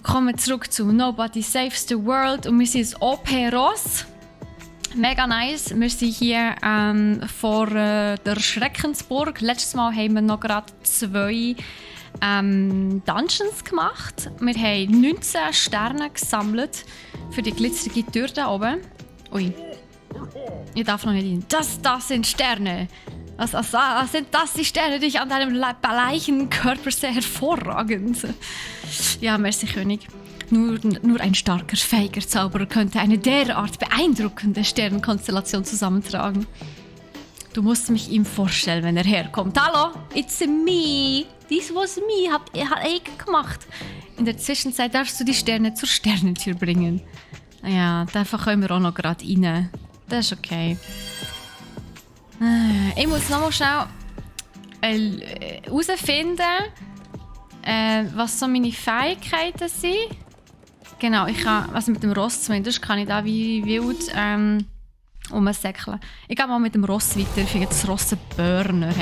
Willkommen zurück zu Nobody Saves the World und wir sind das OP-Ross. Mega nice. Wir sind hier vor der Schreckensburg. Letztes Mal haben wir noch gerade 2 Dungeons gemacht. Wir haben 19 Sterne gesammelt für die glitzerige Tür da oben. Ui. Ich darf noch nicht hin. Das sind Sterne. Sind das die Sterne, die ich an deinem bleichen Körper sehe? Hervorragend. Ja, merci König. Nur ein starker, fähiger Zauberer könnte eine derart beeindruckende Sternenkonstellation zusammentragen. Du musst mich ihm vorstellen, wenn er herkommt. Hallo, it's me. This was me. Hat ich gemacht. In der Zwischenzeit darfst du die Sterne zur Sternentür bringen. Ja, dafür können wir auch noch gerade rein. Das ist okay. Ich muss noch mal schnell herausfinden, was so meine Fähigkeiten sind. Genau, ich kann, also mit dem Ross zumindest, kann ich da wie wild rumsäckeln. Ich gehe mal mit dem Ross weiter, ich finde das Ross einen Burner.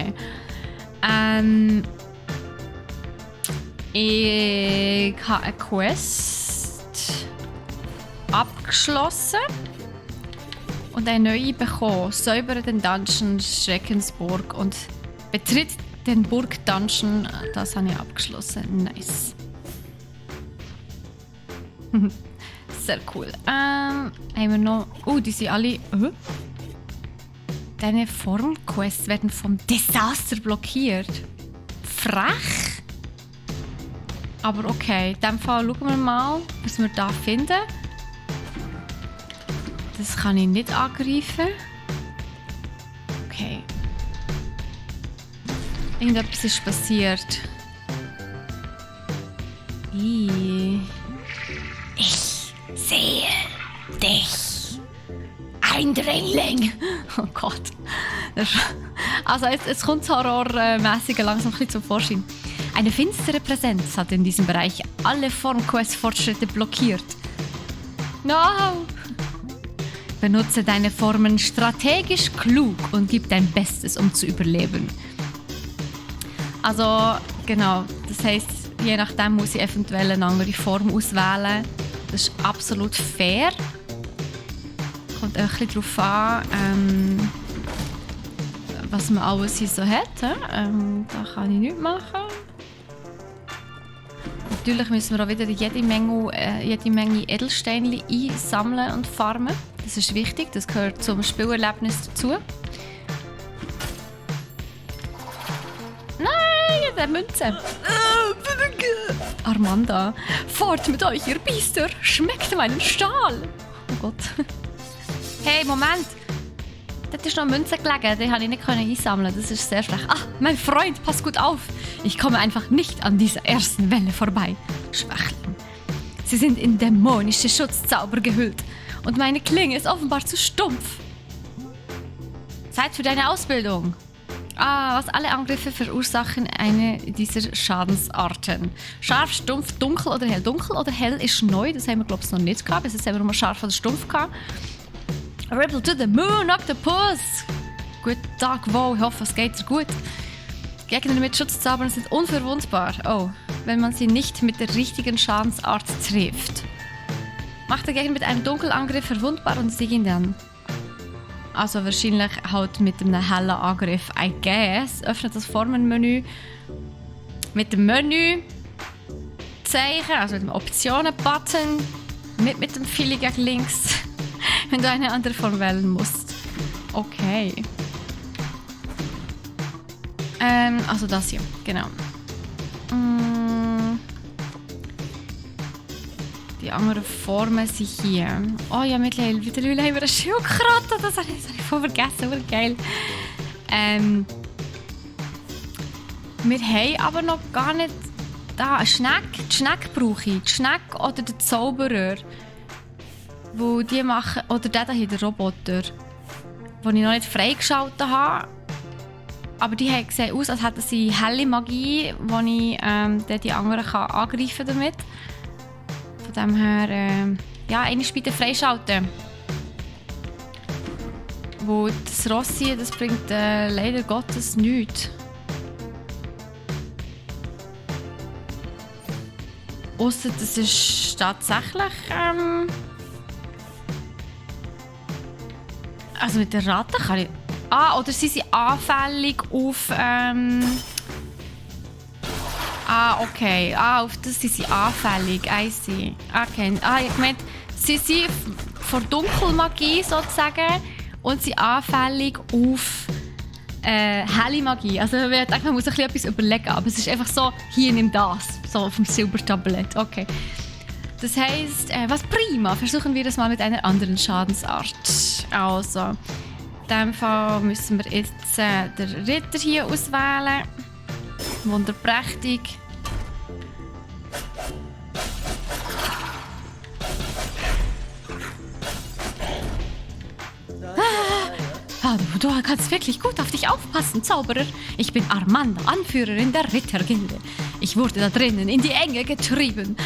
Ich habe eine Quest abgeschlossen und eine neue bekommen. Säubere den Dungeon Schreckensburg und betritt den Burg-Dungeon. Das habe ich abgeschlossen. Nice. Sehr cool. Haben wir noch... die sind alle... Deine Formquests werden vom Desaster blockiert. Frech? Aber okay, in diesem Fall schauen wir mal, was wir da finden. Das kann ich nicht angreifen. Okay. Irgendetwas ist passiert. Ich sehe dich. Eindringling. Oh Gott. Also jetzt kommt es horrormäßig langsam ein bisschen zum Vorschein. Eine finstere Präsenz hat in diesem Bereich alle Formquest-Fortschritte blockiert. No! Benutze deine Formen strategisch klug und gib dein Bestes, um zu überleben. Also, genau, das heisst, je nachdem muss ich eventuell eine andere Form auswählen. Das ist absolut fair. Kommt auch ein bisschen darauf an, was man alles hier so hat. Da kann ich nichts machen. Natürlich müssen wir auch wieder jede Menge Edelsteine einsammeln und farmen. Das ist wichtig, das gehört zum Spielerlebnis dazu. Nein, der Münze! Armanda, fort mit euch, ihr Biester! Schmeckt meinen Stahl! Oh Gott. Hey, Moment! Dort ist noch eine Münze gelegen, die konnte ich nicht einsammeln. Das ist sehr schlecht. Mein Freund, pass gut auf! Ich komme einfach nicht an dieser ersten Welle vorbei. Schwächling. Sie sind in dämonische Schutzzauber gehüllt. Und meine Klinge ist offenbar zu stumpf. Zeit für deine Ausbildung. Was alle Angriffe verursachen eine dieser Schadensarten. Scharf, stumpf, dunkel oder hell. Dunkel oder hell ist neu, das haben wir glaube ich noch nicht gehabt. Bis jetzt haben wir nur scharf oder stumpf gehabt. Ripple to the moon, Octopus! Guten Tag, wow, ich hoffe es geht dir gut. Gegner mit Schutzzaubern sind unverwundbar. Oh, wenn man sie nicht mit der richtigen Schadensart trifft. Macht der Gegner mit einem Dunkelangriff verwundbar und sieg ihn dann. Also wahrscheinlich halt mit einem hellen Angriff. I guess. Öffnet das Formenmenü. Mit dem Menü. Zeichen, also mit dem Optionen-Button. Nicht mit dem Pfeil gegen links. Wenn du eine andere Form wählen musst. Okay. Also das hier, genau. Die anderen Formen sind hier. Oh ja, mittlerweile haben wir eine Schildkröte. Das habe ich voll vergessen. Aber geil. Wir haben aber noch gar nicht... Da, eine Schnecke. Die Schnecke brauche ich. Die Schnecke oder der Zauberer. Wo die machen... Oder der hier, der Roboter. Den ich noch nicht freigeschaltet habe. Aber die sehen aus, als hätten sie helle Magie, wo ich die anderen angreifen kann damit. Von dem her, ja, eine bitte freischalten. Wo das Rossi, das bringt leider Gottes nichts. Ausser das ist tatsächlich... Also mit der Ratte kann ich... oder sie sind anfällig auf... okay. Auf das sind sie anfällig. I see. Okay. Ich meine, sie sind vor Dunkelmagie sozusagen und sind anfällig auf helle Magie. Also ich denke, man muss ein bisschen etwas überlegen, aber es ist einfach so, hier nimm das. So auf dem Silbertablett. Okay. Das heisst, was prima. Versuchen wir das mal mit einer anderen Schadensart. Also, in diesem Fall müssen wir jetzt den Ritter hier auswählen. Wunderprächtig. Du kannst wirklich gut auf dich aufpassen, Zauberer. Ich bin Armanda, Anführerin der Rittergilde. Ich wurde da drinnen in die Enge getrieben.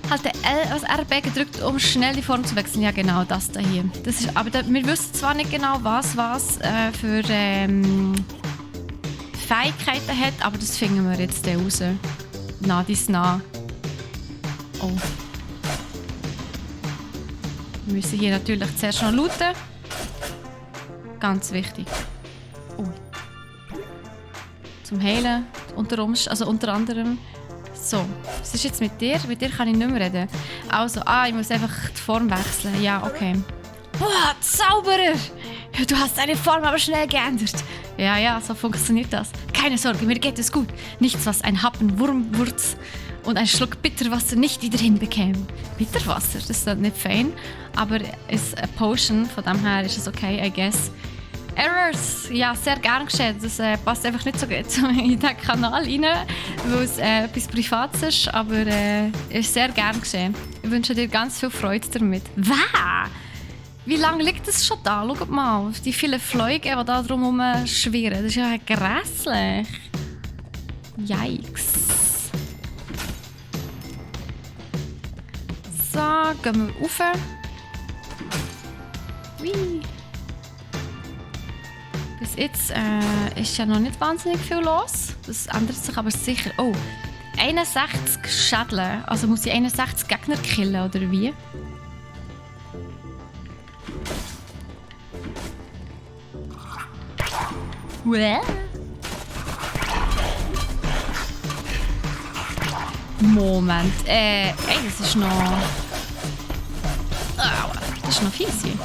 Halte das RB gedrückt, um schnell die Form zu wechseln. Ja, genau, das da hier. Das ist, aber wir wissen zwar nicht genau, was für Fähigkeiten hat, aber das finden wir jetzt raus. Nah. Oh. Wir müssen hier natürlich zuerst noch looten. Ganz wichtig. Oh. Zum Heilen, unter anderem. So, was ist jetzt mit dir? Mit dir kann ich nicht mehr reden. Also, ich muss einfach die Form wechseln. Ja, okay. Boah, Zauberer! Du hast deine Form aber schnell geändert. Ja, so funktioniert das. Keine Sorge, mir geht es gut. Nichts, was ein Happen Wurmwurz und ein Schluck Bitterwasser nicht wieder hinbekäme. Bitterwasser, das ist nicht fein, aber ist eine Potion, von dem her ist es okay, I guess. Errors, ja, sehr gern geschehen. Das passt einfach nicht so gut in den Kanal rein, weil es etwas Privates ist, aber ist sehr gern geschehen. Ich wünsche dir ganz viel Freude damit. Wow! Wie lange liegt das schon da? Schaut mal, die vielen Fliegen, die da drumherum schwirren. Das ist ja grässlich. Yikes. So, gehen wir rauf. Hui. Bis jetzt ist ja noch nicht wahnsinnig viel los. Das ändert sich aber sicher. Oh, 61 Schädel. Also muss ich 61 Gegner killen, oder wie? Well. Moment. Das ist noch... das ist noch fies hier.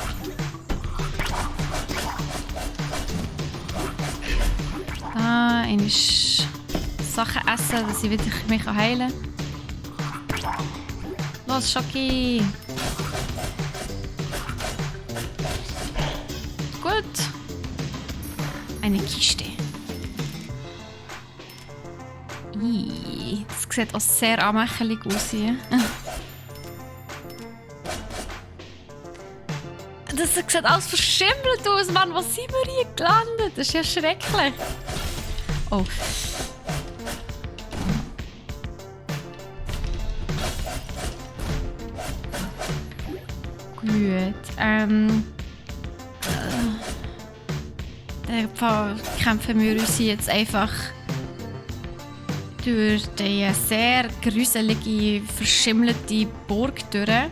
Einmal Sachen essen, dass ich mich heilen kann. Los, Schoki! Gut. Eine Kiste. Das sieht auch sehr anmächelig aus hier. Das sieht alles verschimmelt aus, Mann. Was sind wir hier gelandet? Das ist ja schrecklich. Oh. Gut. Dann kämpfen wir uns jetzt einfach durch die sehr gruselige, verschimmelte Burg durch.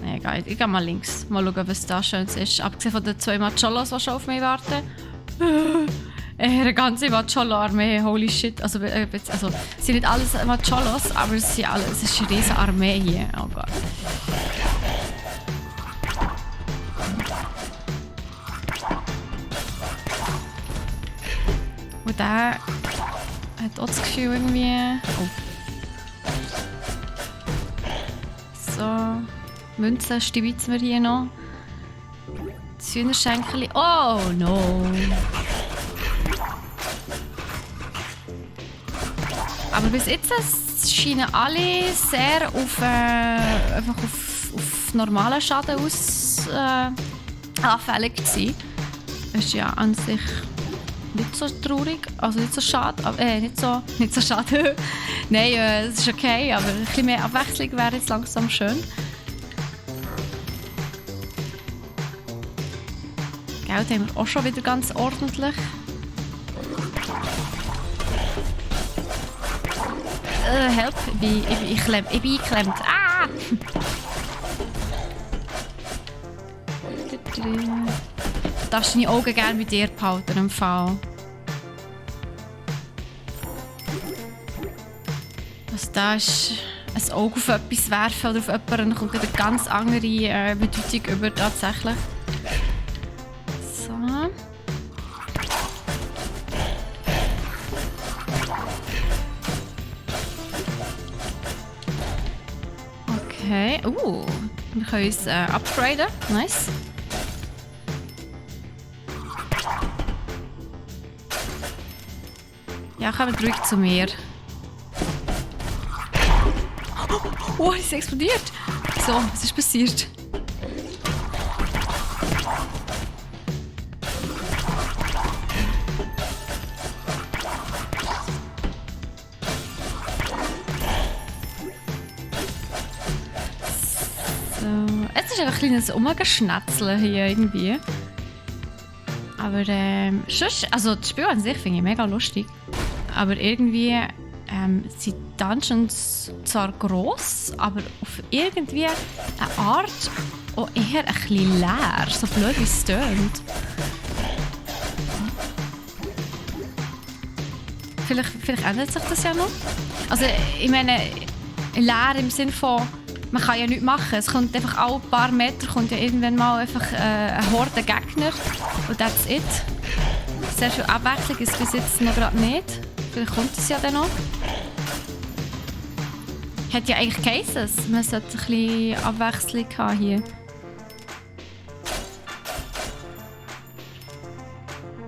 Egal, ich gehe mal links. Mal schauen, was da Schönes ist. Abgesehen von den 2 Macholos, die schon auf mich warten. Eine ganze Macholo-Armee, holy shit. Also, es sind nicht alles Macholos, aber es ist eine riesige Armee hier. Oh Gott. Und der hat auch das Gefühl irgendwie... Oh. So... Münzen stibitzen wir hier noch. Das Hühnerschenkeli. Oh no! Aber bis jetzt scheinen alle sehr auf normalen Schaden anfällig zu sein. Das ist ja an sich nicht so traurig, also nicht so schade, nicht so schade. Nein, es ist okay, aber ein bisschen mehr Abwechslung wäre jetzt langsam schön. Geld haben wir auch schon wieder ganz ordentlich. Help, ich bin eingeklemmt. Ah! Du darfst deine Augen gerne bei dir behalten im Fall. Also da ist ein Auge auf etwas werfen oder auf jemanden, kommt eine ganz andere Bedeutung über tatsächlich. So. Okay. Wir können uns upgraden. Nice. Ja, kommt ruhig zu mir. Oh, es ist explodiert. So, was ist passiert? So, jetzt ist einfach ein kleines Umgeschnetzeln hier irgendwie. Aber sonst, also das Spiel an sich finde ich mega lustig. Aber irgendwie sind Dungeons zwar gross, aber auf irgendwie eine Art auch eher ein bisschen leer. So blöd wie es tönt. Vielleicht ändert sich das ja noch. Also ich meine, leer im Sinne von, man kann ja nichts machen. Es kommt einfach alle paar Meter kommt ja irgendwann mal einfach eine Horde Gegner. Und that's it. Sehr viel Abwechslung ist bis jetzt noch gerade nicht. Vielleicht kommt es ja dann noch. Hat ja eigentlich geheißen, man sollte ein bisschen Abwechslung haben hier.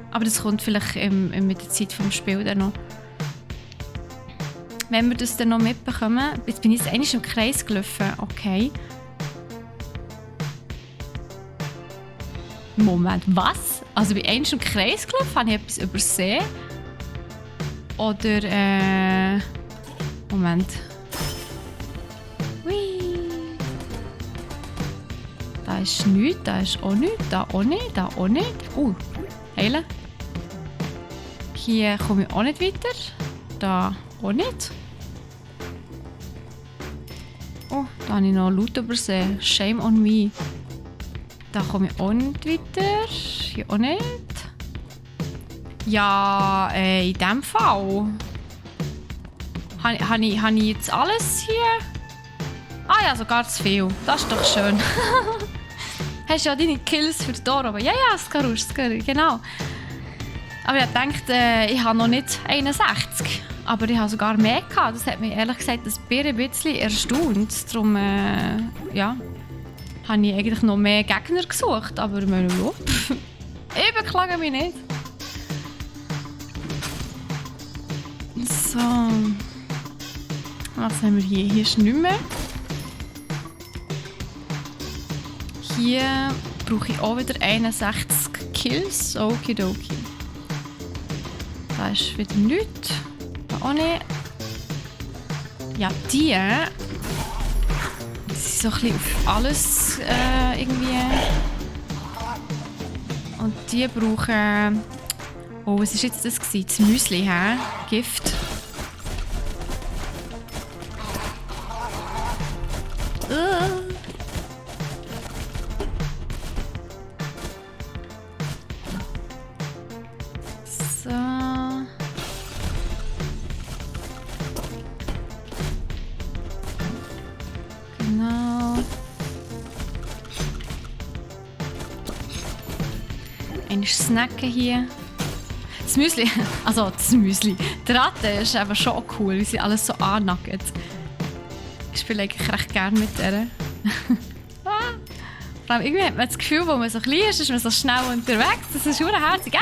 Aber das kommt vielleicht mit der Zeit vom Spiel dann noch. Wenn wir das dann noch mitbekommen. Jetzt bin ich jetzt einmal im Kreis gelaufen. Okay. Moment, was? Also bei einmal im Kreis gelaufen? Habe ich etwas übersehen? Oder Moment. Hui. Da ist nichts, da ist auch nichts, da auch nicht, da auch nicht. Heilen. Hier komme ich auch nicht weiter. Da auch nicht. Oh, da habe ich noch Loot übersehen. Shame on me. Da komme ich auch nicht weiter. Hier auch nicht. Ja, in diesem Fall. Habe ich jetzt alles hier? Ah ja, sogar zu viel. Das ist doch schön. Hast ja deine Kills für Dora. Aber ja, Skarusch, genau. Aber ich dachte, ich habe noch nicht 61. Aber ich habe sogar mehr gehabt. Das hat mich ehrlich gesagt ein bisschen erstaunt. Darum, ja, habe ich eigentlich noch mehr Gegner gesucht. Aber ich meine, ja, ich beklage mich nicht. So. Was haben wir hier? Hier ist nichts mehr. Hier brauche ich auch wieder 61 Kills. Okidoki. Da ist wieder nichts. Da auch nicht. Ja, die sind so ein bisschen auf alles irgendwie. Und die brauchen. Oh, was war jetzt das? Das Müsli, hä? Gift. So. Genau. Ein Snacken hier. Das Müsli, also das Müsli. Die Ratte ist einfach schon cool, wie sie alles so annacken. Ich spiele eigentlich recht gerne mit der. Vor allem irgendwie hat man das Gefühl, wo man so klein ist man so schnell unterwegs. Das ist verdammt herzig.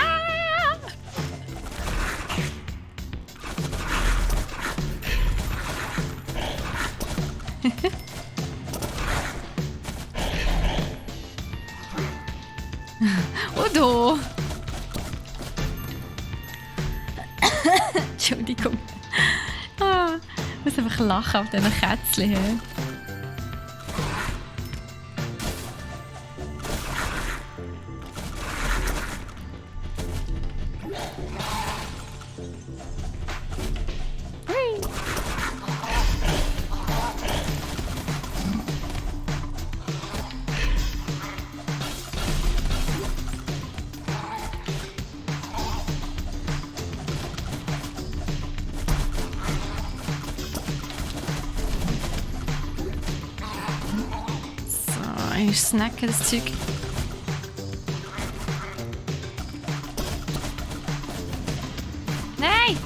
Udo! Entschuldigung. Ich muss einfach lachen auf diesen Kätzchen hier. Eigentlich snacken, das Zeug. Nein!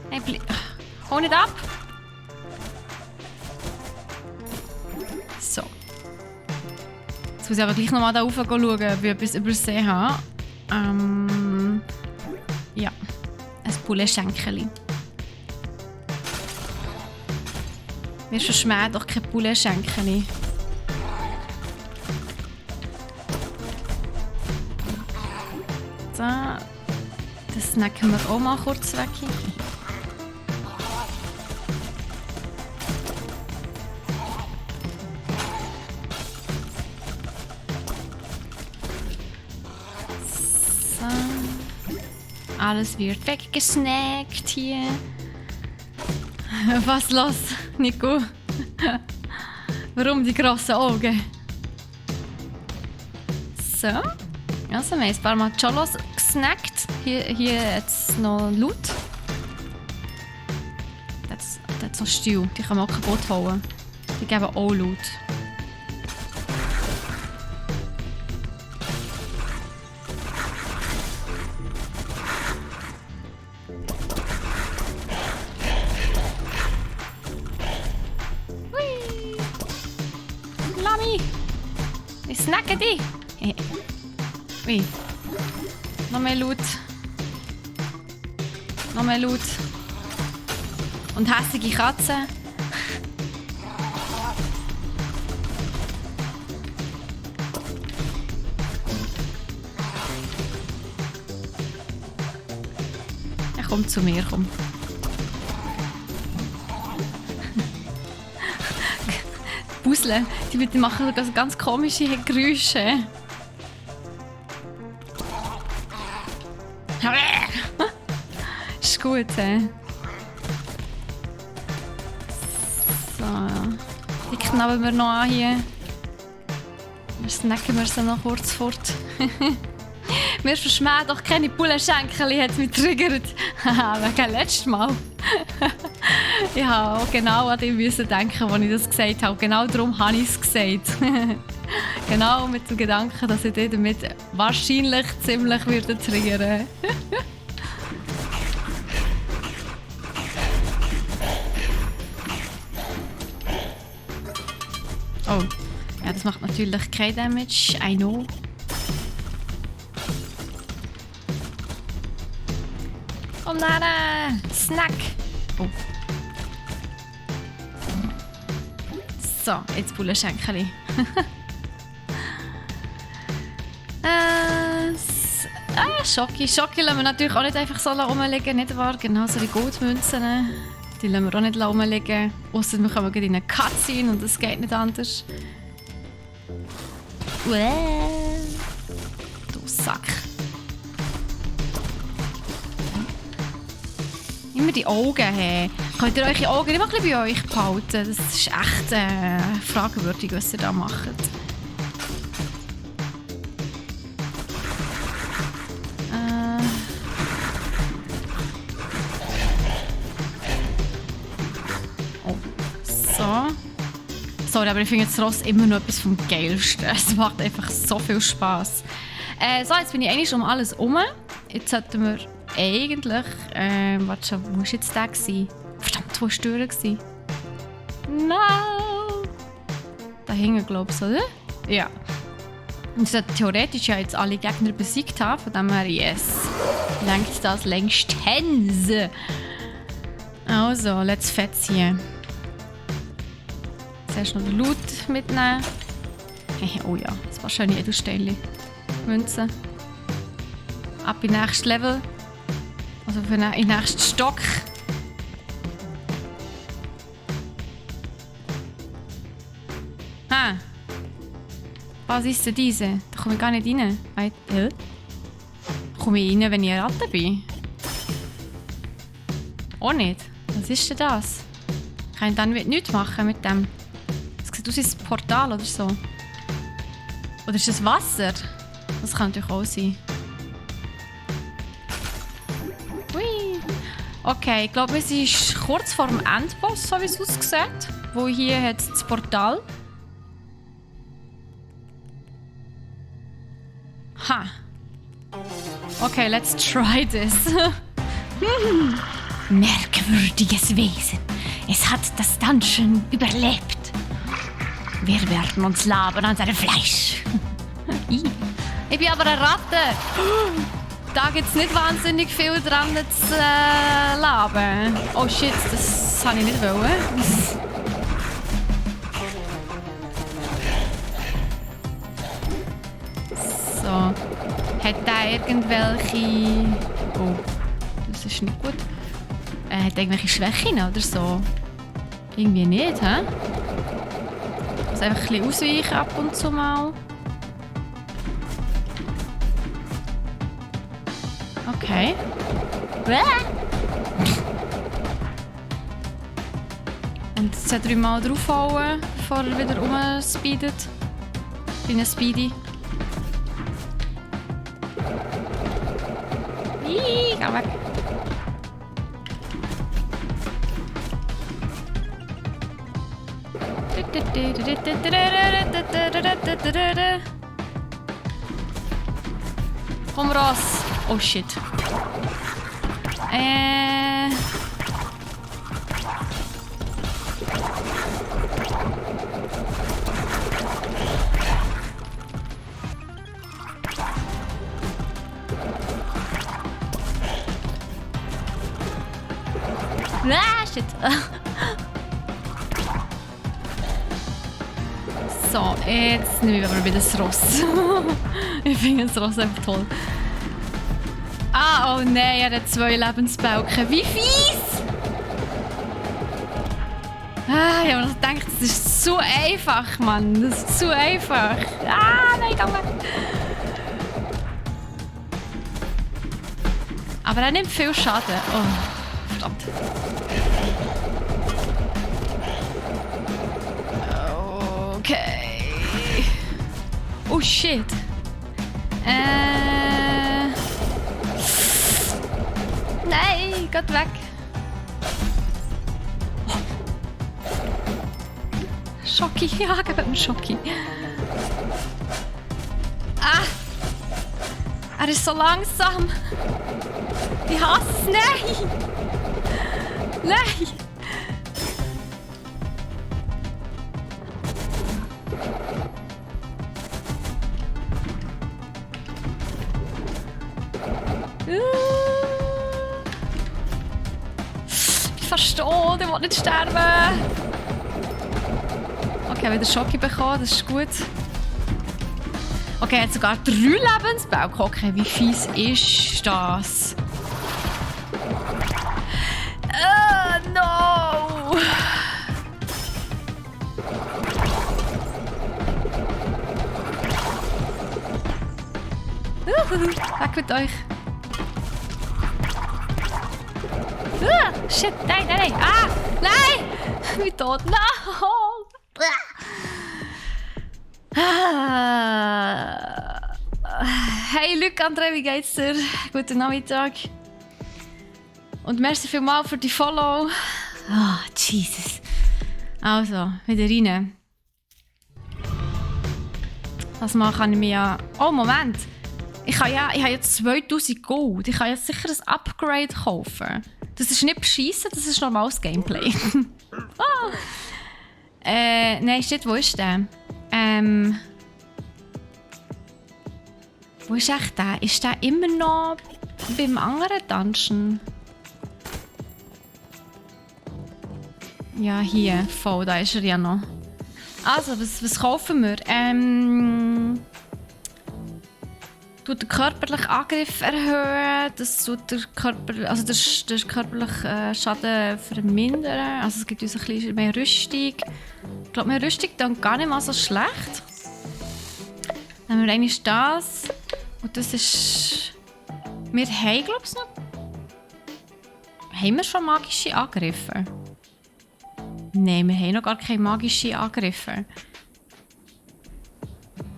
Nein, hau nicht ab! So. Jetzt muss ich aber gleich nochmal da rauf schauen, ob ich etwas übersehen habe. Ja. Ein Poulet-Schenkeli. Wir verschmähen doch kein Poulet-Schenkeli. So. Das snacken wir auch mal kurz weg. Alles wird weggesnackt hier. Was los, Nico? Warum die grossen Augen? So. Also, wir haben ein paar Mal Cholos gesnackt. Hier jetzt noch Loot. Das ist noch Stew. Die kann man auch kaputt hauen. Die geben auch Loot. Ich snacke die. Wie? Noch mehr Loot. Noch mehr Loot. Und hässliche Katzen. Ja, komm zu mir, komm. Busle, die machen sogar so ganz komische Geräusche. Ist gut, hä? So. Die knabbern wir noch an hier. Wir snacken wir sie noch kurz fort. Wir verschmähen doch keine Poulet-Schenkeli, hat es mich triggert. Wegen letztes Mal. Ich habe auch genau an dem denken, als ich das gesagt habe. Genau darum habe ich es gesagt. Genau mit dem Gedanken, dass ich dich damit wahrscheinlich ziemlich würde triggern. Oh, ja, das macht natürlich kein Damage. I know. Komm näher! Snack! Oh. So, jetzt Poulet-Schenkeli. Schoki. Schoki lassen wir natürlich auch nicht einfach so rumliegen, nicht wahr? Genauso wie Goldmünzen. Die lassen wir auch nicht rumliegen. Ausser wir kommen in eine Cutscene und das geht nicht anders. Du Sack. Immer die Augen haben. Könnt ihr eure Augen nicht mal ein bisschen bei euch behalten? Das ist echt fragwürdig, was ihr da macht. Oh. So. Sorry, aber ich finde das Ross immer noch etwas vom Geilsten. Es macht einfach so viel Spass. So, jetzt bin ich eigentlich um alles rum. Jetzt sollten wir eigentlich... warte schon, wo war jetzt der? Verdammt, wo war der? No! Da hingen, glaube ich, oder? Ja. Und ich sollte theoretisch ja jetzt alle Gegner besiegt haben. Von dem her, yes. Lenkt das längstens. Also, let's fetzen. Zuerst noch den Loot mitnehmen. Oh ja, das war schöne Edelsteine. Münzen. Ab in den nächsten Level. Also für den nächsten Stock. Ha! Was ist denn diese? Da komme ich gar nicht rein. Komme ich rein, wenn ich eine Ratte bin? Auch nicht. Was ist denn das? Kann ich dann nichts machen mit dem? Das sieht aus wie ein Portal oder so. Oder ist das Wasser? Das kann natürlich auch sein. Hui. Okay, ich glaube, wir sind kurz vor dem Endboss, so wie es aussieht. Wo hier hat das Portal. Ha. Okay, let's try this. Merkwürdiges Wesen. Es hat das Dungeon überlebt. Wir werden uns laben an seinem Fleisch. Ich bin aber eine Ratte. Da gibt es nicht wahnsinnig viel dran zu laben. Oh shit, das habe ich nicht wollen. So. Hat der irgendwelche... Oh, das ist nicht gut. Hat er irgendwelche Schwächen oder so? Irgendwie nicht, hä? Also einfach ein bisschen ausweichen ab und zu mal. Okay. Und jetzt 2-3 Mal draufhauen, bevor er wieder rumspeedet. Wie ein Speedy. Geh weg. Komm raus. Oh shit. Ah, shit. So, jetzt nehme ich aber wieder das Ross. Ich finde das Ross einfach toll. Ah, oh nein, er hat 2 Lebensbalken. Wie fies! Ah, ich habe noch gedacht, das ist zu einfach, Mann. Das ist zu einfach. Ah, nein, komm weg. Aber er nimmt viel Schaden. Oh, verdammt. Okay. Oh shit. Nein, geht weg. Oh. Schocki, ja, gib mir Schocki. Ah! Er ist so langsam. Ich hasse es. Nein! Nein! Ich verstehe, der will nicht sterben. Okay, wieder Schocki bekommen, das ist gut. Okay, er hat sogar 3 Lebensbalken. Okay, wie fies ist das? No! Weg mit euch! Shit, nein, nein, nein! Ah! Nein! Ich bin tot! No! Hey Luc, André, wie geht's dir? Guten Nachmittag. Und merci vielmals für die Follow. Ah, Jesus. Also, wieder rein. Das mal kann ich mir ja... Oh, Moment! Ich habe jetzt 2000 Gold. Ich kann jetzt sicher ein Upgrade kaufen. Das ist nicht beschissen, das ist normales Gameplay. Ah. Nein, shit, wo ist der? Wo ist echt der? Ist der immer noch beim anderen Dungeon? Ja, hier, voll, da ist er ja noch. Also, was kaufen wir? Tut den körperlichen Angriff erhöhen, das tut den körperlichen Schaden vermindern. Also es gibt uns ein bisschen mehr Rüstung. Ich glaube, mehr Rüstung dann gar nicht mal so schlecht. Dann haben wir eigentlich das. Und das ist... Wir haben, glaube ich, noch... Haben wir schon magische Angriffe? Nein, wir haben noch gar keine magischen Angriffe.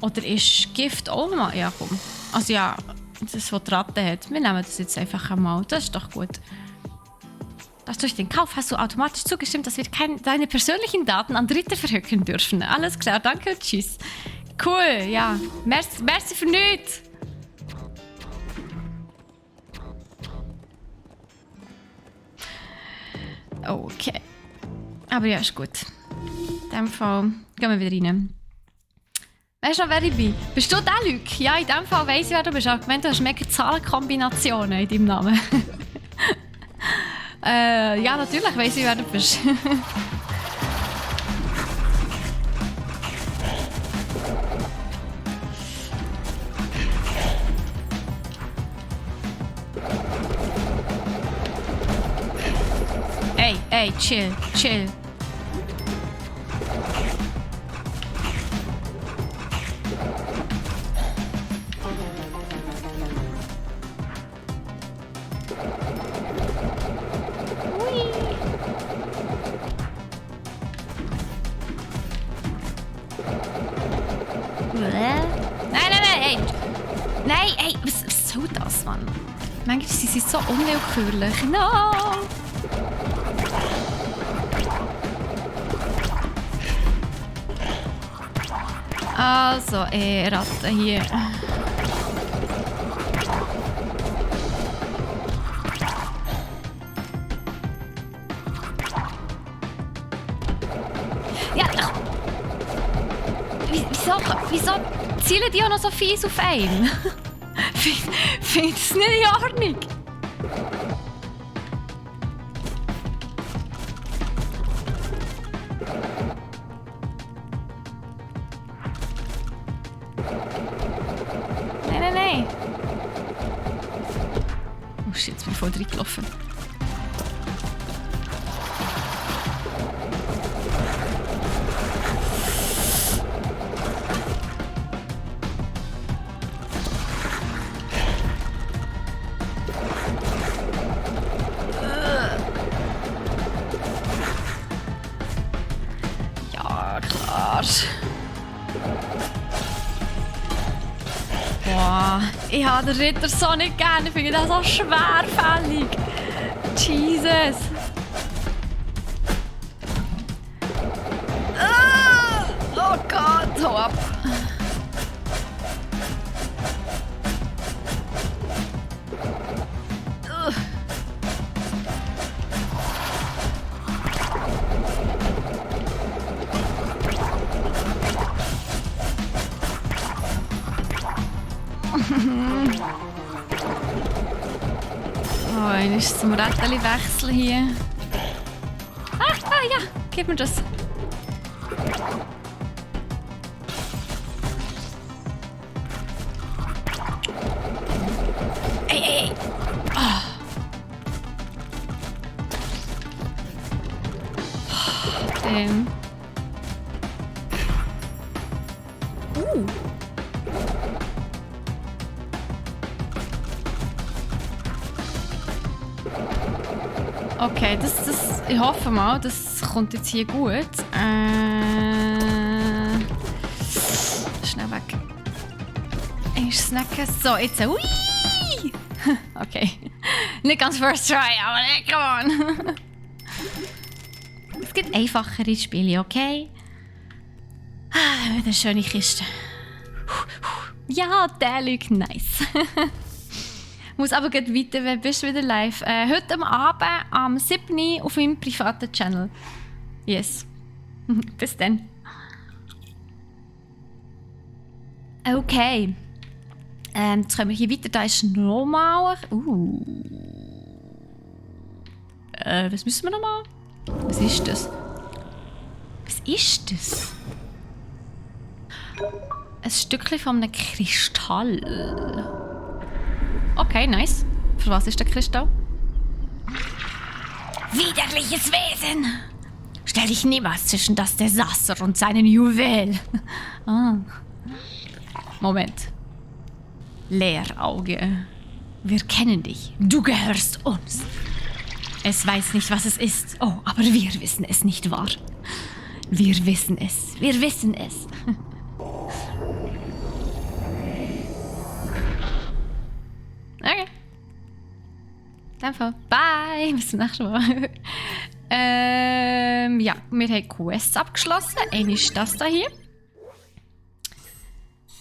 Oder ist Gift auch mal? Ja, komm. Also ja, das, was die Ratte hat. Wir nehmen das jetzt einfach einmal. Das ist doch gut. Durch den Kauf hast du automatisch zugestimmt, dass wir deine persönlichen Daten an Dritte verhökern dürfen. Alles klar, danke, tschüss. Cool, ja. Merci für nichts. Okay. Aber ja, ist gut. In dem Fall gehen wir wieder rein. Weißt du noch, wer ich bin? Bist du der Luc? Ja, in dem Fall weiss ich, wer du bist. Ich meine, du hast mega Zahlenkombinationen in deinem Namen. Ja, natürlich weiss ich, wer du bist. Ey, chill. Nein, ey, was soll das, Mann? Manchmal sind sie so unwillkürlich. No! Also, Ratte hier. Ja, wieso zielen die auch noch so fies auf einen? Finde es nicht in Ordnung. Nein. Oh shit, jetzt bin ich voll reingelaufen. Ja, klar. Boah, ich habe den Ritter so nicht gerne. Ich finde das so schwerfällig. Jesus. Oh Gott, hau ab. Oh, ein ist zum Rätteli wechseln hier. Ja, gib mir das. Ey. Oh. Damn. Okay, ich hoffe mal, das kommt jetzt hier gut. Schnell weg. Erst snacken. So, jetzt. Ui! Okay. Nicht ganz first try, aber come on. Es gibt einfachere Spiele, okay? Eine schöne Kiste. Ja, der Luc, nice. Muss aber gleich weiter, wenn bist du wieder live. Heute am Abend am 7. auf meinem privaten Channel. Yes. Bis dann. Okay. Jetzt kommen wir hier weiter. Da ist nochmal. Was müssen wir nochmal? Was ist das? Was ist das? Ein Stückchen von einem Kristall. Okay, nice. Für was ist der Kristall? Widerliches Wesen! Stell dich niemals zwischen das Desaster und seinen Juwel. Moment. Leerauge. Wir kennen dich. Du gehörst uns. Es weiß nicht, was es ist. Oh, aber wir wissen es, nicht wahr? Wir wissen es. Wir wissen es. Okay. Einfach. Bye, bis zum nächsten Mal. Ja, wir haben Quests abgeschlossen. Eine ist das da hier.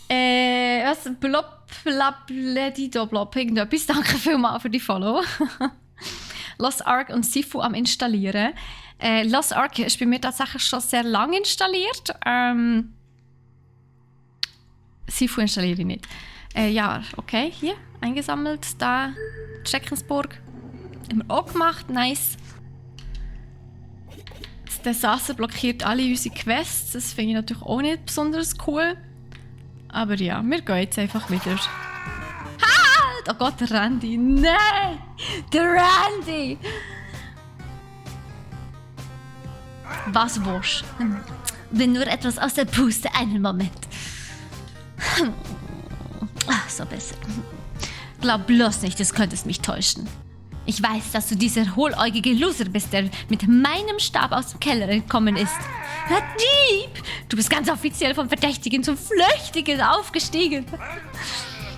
Was? Blob, irgendetwas. Danke vielmals für die Follow. Lost Ark und Sifu am installieren. Lost Ark ist bei mir tatsächlich schon sehr lange installiert. Sifu installiere ich nicht. Ja, okay, hier eingesammelt. Da, Scheckensburg. Haben wir auch gemacht, nice. Das Desaster blockiert alle unsere Quests. Das finde ich natürlich auch nicht besonders cool. Aber ja, wir gehen jetzt einfach wieder. Halt! Oh Gott, der Randy. Nein! Der Randy! Was willst du? Bin nur etwas aus der Puste. Einen Moment. Ach, so besser. Glaub bloß nicht, du könntest mich täuschen. Ich weiß, dass du dieser hohläugige Loser bist, der mit meinem Stab aus dem Keller entkommen ist. Herr Dieb! Du bist ganz offiziell vom Verdächtigen zum Flüchtigen aufgestiegen.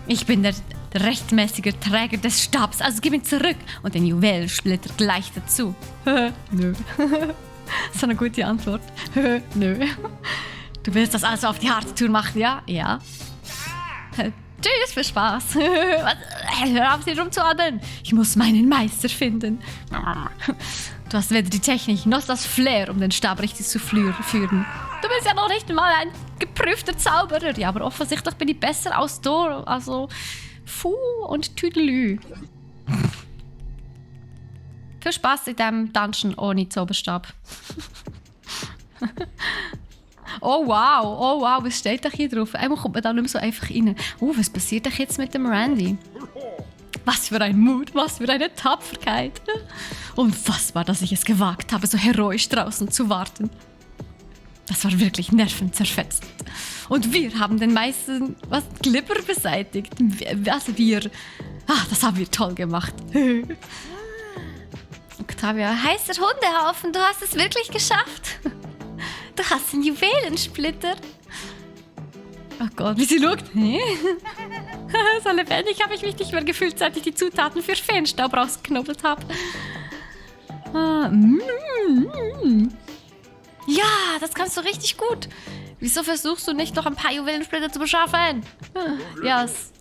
Ich bin der rechtmäßige Träger des Stabs, also gib ihn zurück und den Juwelensplitter gleich dazu. Nö. Das ist eine gute Antwort. Nö. Du willst das also auf die harte Tour machen, ja? Ja. Tschüss, viel Spaß. Hör auf, sie rumzuadern. Ich muss meinen Meister finden. Du hast weder die Technik noch das Flair, um den Stab richtig zu führen. Du bist ja noch nicht mal ein geprüfter Zauberer. Ja, aber offensichtlich bin ich besser als du. Also, Fu und Tüdelü. Viel Spaß in diesem Dungeon ohne Zauberstab. Oh wow, was steht da hier drauf? Einmal kommt man da nicht mehr so einfach rein. Was passiert denn jetzt mit dem Randy? Was für ein Mut, was für eine Tapferkeit. Unfassbar, dass ich es gewagt habe, so heroisch draußen zu warten. Das war wirklich nervenzerfetzend. Und wir haben den meisten Glibber beseitigt. Also wir... das haben wir toll gemacht. Octavia, heißer Hundehaufen, du hast es wirklich geschafft. Du hast einen Juwelensplitter. Oh Gott, wie sie schaut. So lebendig habe ich mich nicht mehr gefühlt, seit ich die Zutaten für Feenstaub rausgeknobbelt habe. Ja, das kannst du richtig gut. Wieso versuchst du nicht noch ein paar Juwelensplitter zu beschaffen? Ja, ist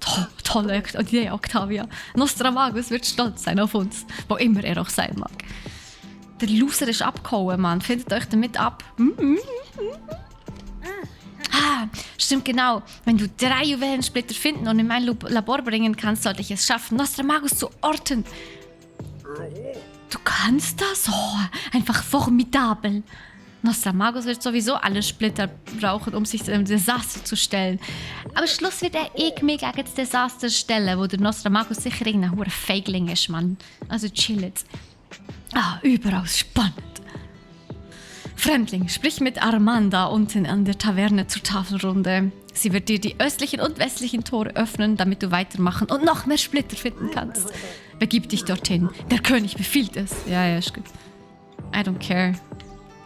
tolle Idee, Octavia. Nostramagus wird stolz sein auf uns, wo immer er auch sein mag. Der Loser ist abgehauen, Mann. Findet euch damit ab. Stimmt genau. Wenn du 3 Juwelensplitter finden und in mein Labor bringen kannst, sollte ich es schaffen, Nostramagus zu orten. Du kannst das? Oh, einfach formidabel. Nostramagus wird sowieso alle Splitter brauchen, um sich dem Desaster zu stellen. Am Schluss wird er mich gegen das Desaster stellen, wo der Nostramagus sicher irgendein hoher Feigling ist, Mann. Also chill jetzt. Überaus spannend. Fremdling, sprich mit Armanda unten an der Taverne zur Tafelrunde. Sie wird dir die östlichen und westlichen Tore öffnen, damit du weitermachen und noch mehr Splitter finden kannst. Begib dich dorthin. Der König befiehlt es. Ja, ist gut. I don't care,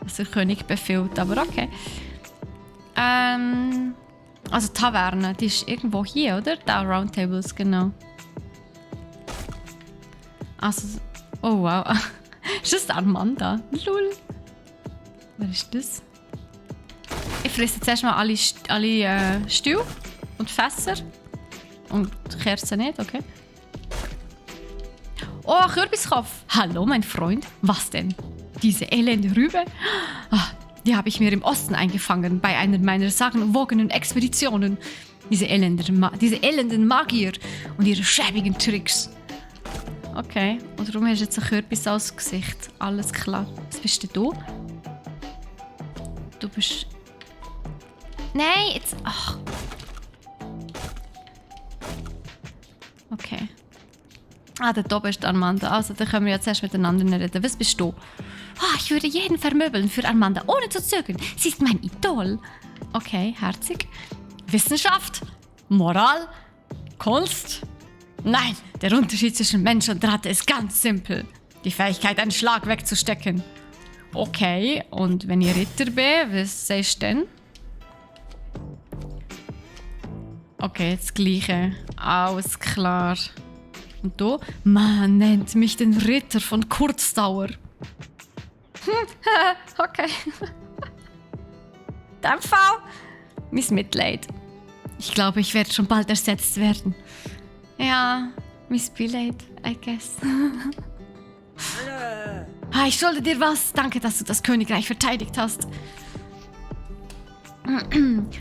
was der König befiehlt, aber okay. Also Taverne, die ist irgendwo hier, oder? Da, Roundtables, genau. Also, oh wow. Ist das Armanda? Lol. Wer ist das? Ich fresse jetzt erstmal alle Stühle und Fässer. Und Kerzen nicht, okay. Oh, Kürbiskopf. Hallo, mein Freund. Was denn? Diese elende Rübe? Die habe ich mir im Osten eingefangen, bei einer meiner sagenumwogenen Expeditionen. Diese elenden Magier und ihre schäbigen Tricks. Okay, und darum hast du jetzt ein Kürbis als Gesicht. Alles klar. Was bist denn du? Du bist... Nein, jetzt... Ach. Okay. Da bist du, Armanda. Also, da können wir jetzt erst miteinander reden. Was bist du? Ich würde jeden vermöbeln für Armanda, ohne zu zögern. Sie ist mein Idol. Okay, herzig. Wissenschaft? Moral? Kunst? Nein, der Unterschied zwischen Mensch und Ratte ist ganz simpel. Die Fähigkeit, einen Schlag wegzustecken. Okay, und wenn ich Ritter bin, was sagst du denn? Okay, das Gleiche. Alles klar. Und du? Man nennt mich den Ritter von Kurzdauer. Okay. Dann Fall. Miss Mitleid. Ich glaube, ich werde schon bald ersetzt werden. Ja, Miss Beleid, I guess. Ich schulde dir was. Danke, dass du das Königreich verteidigt hast.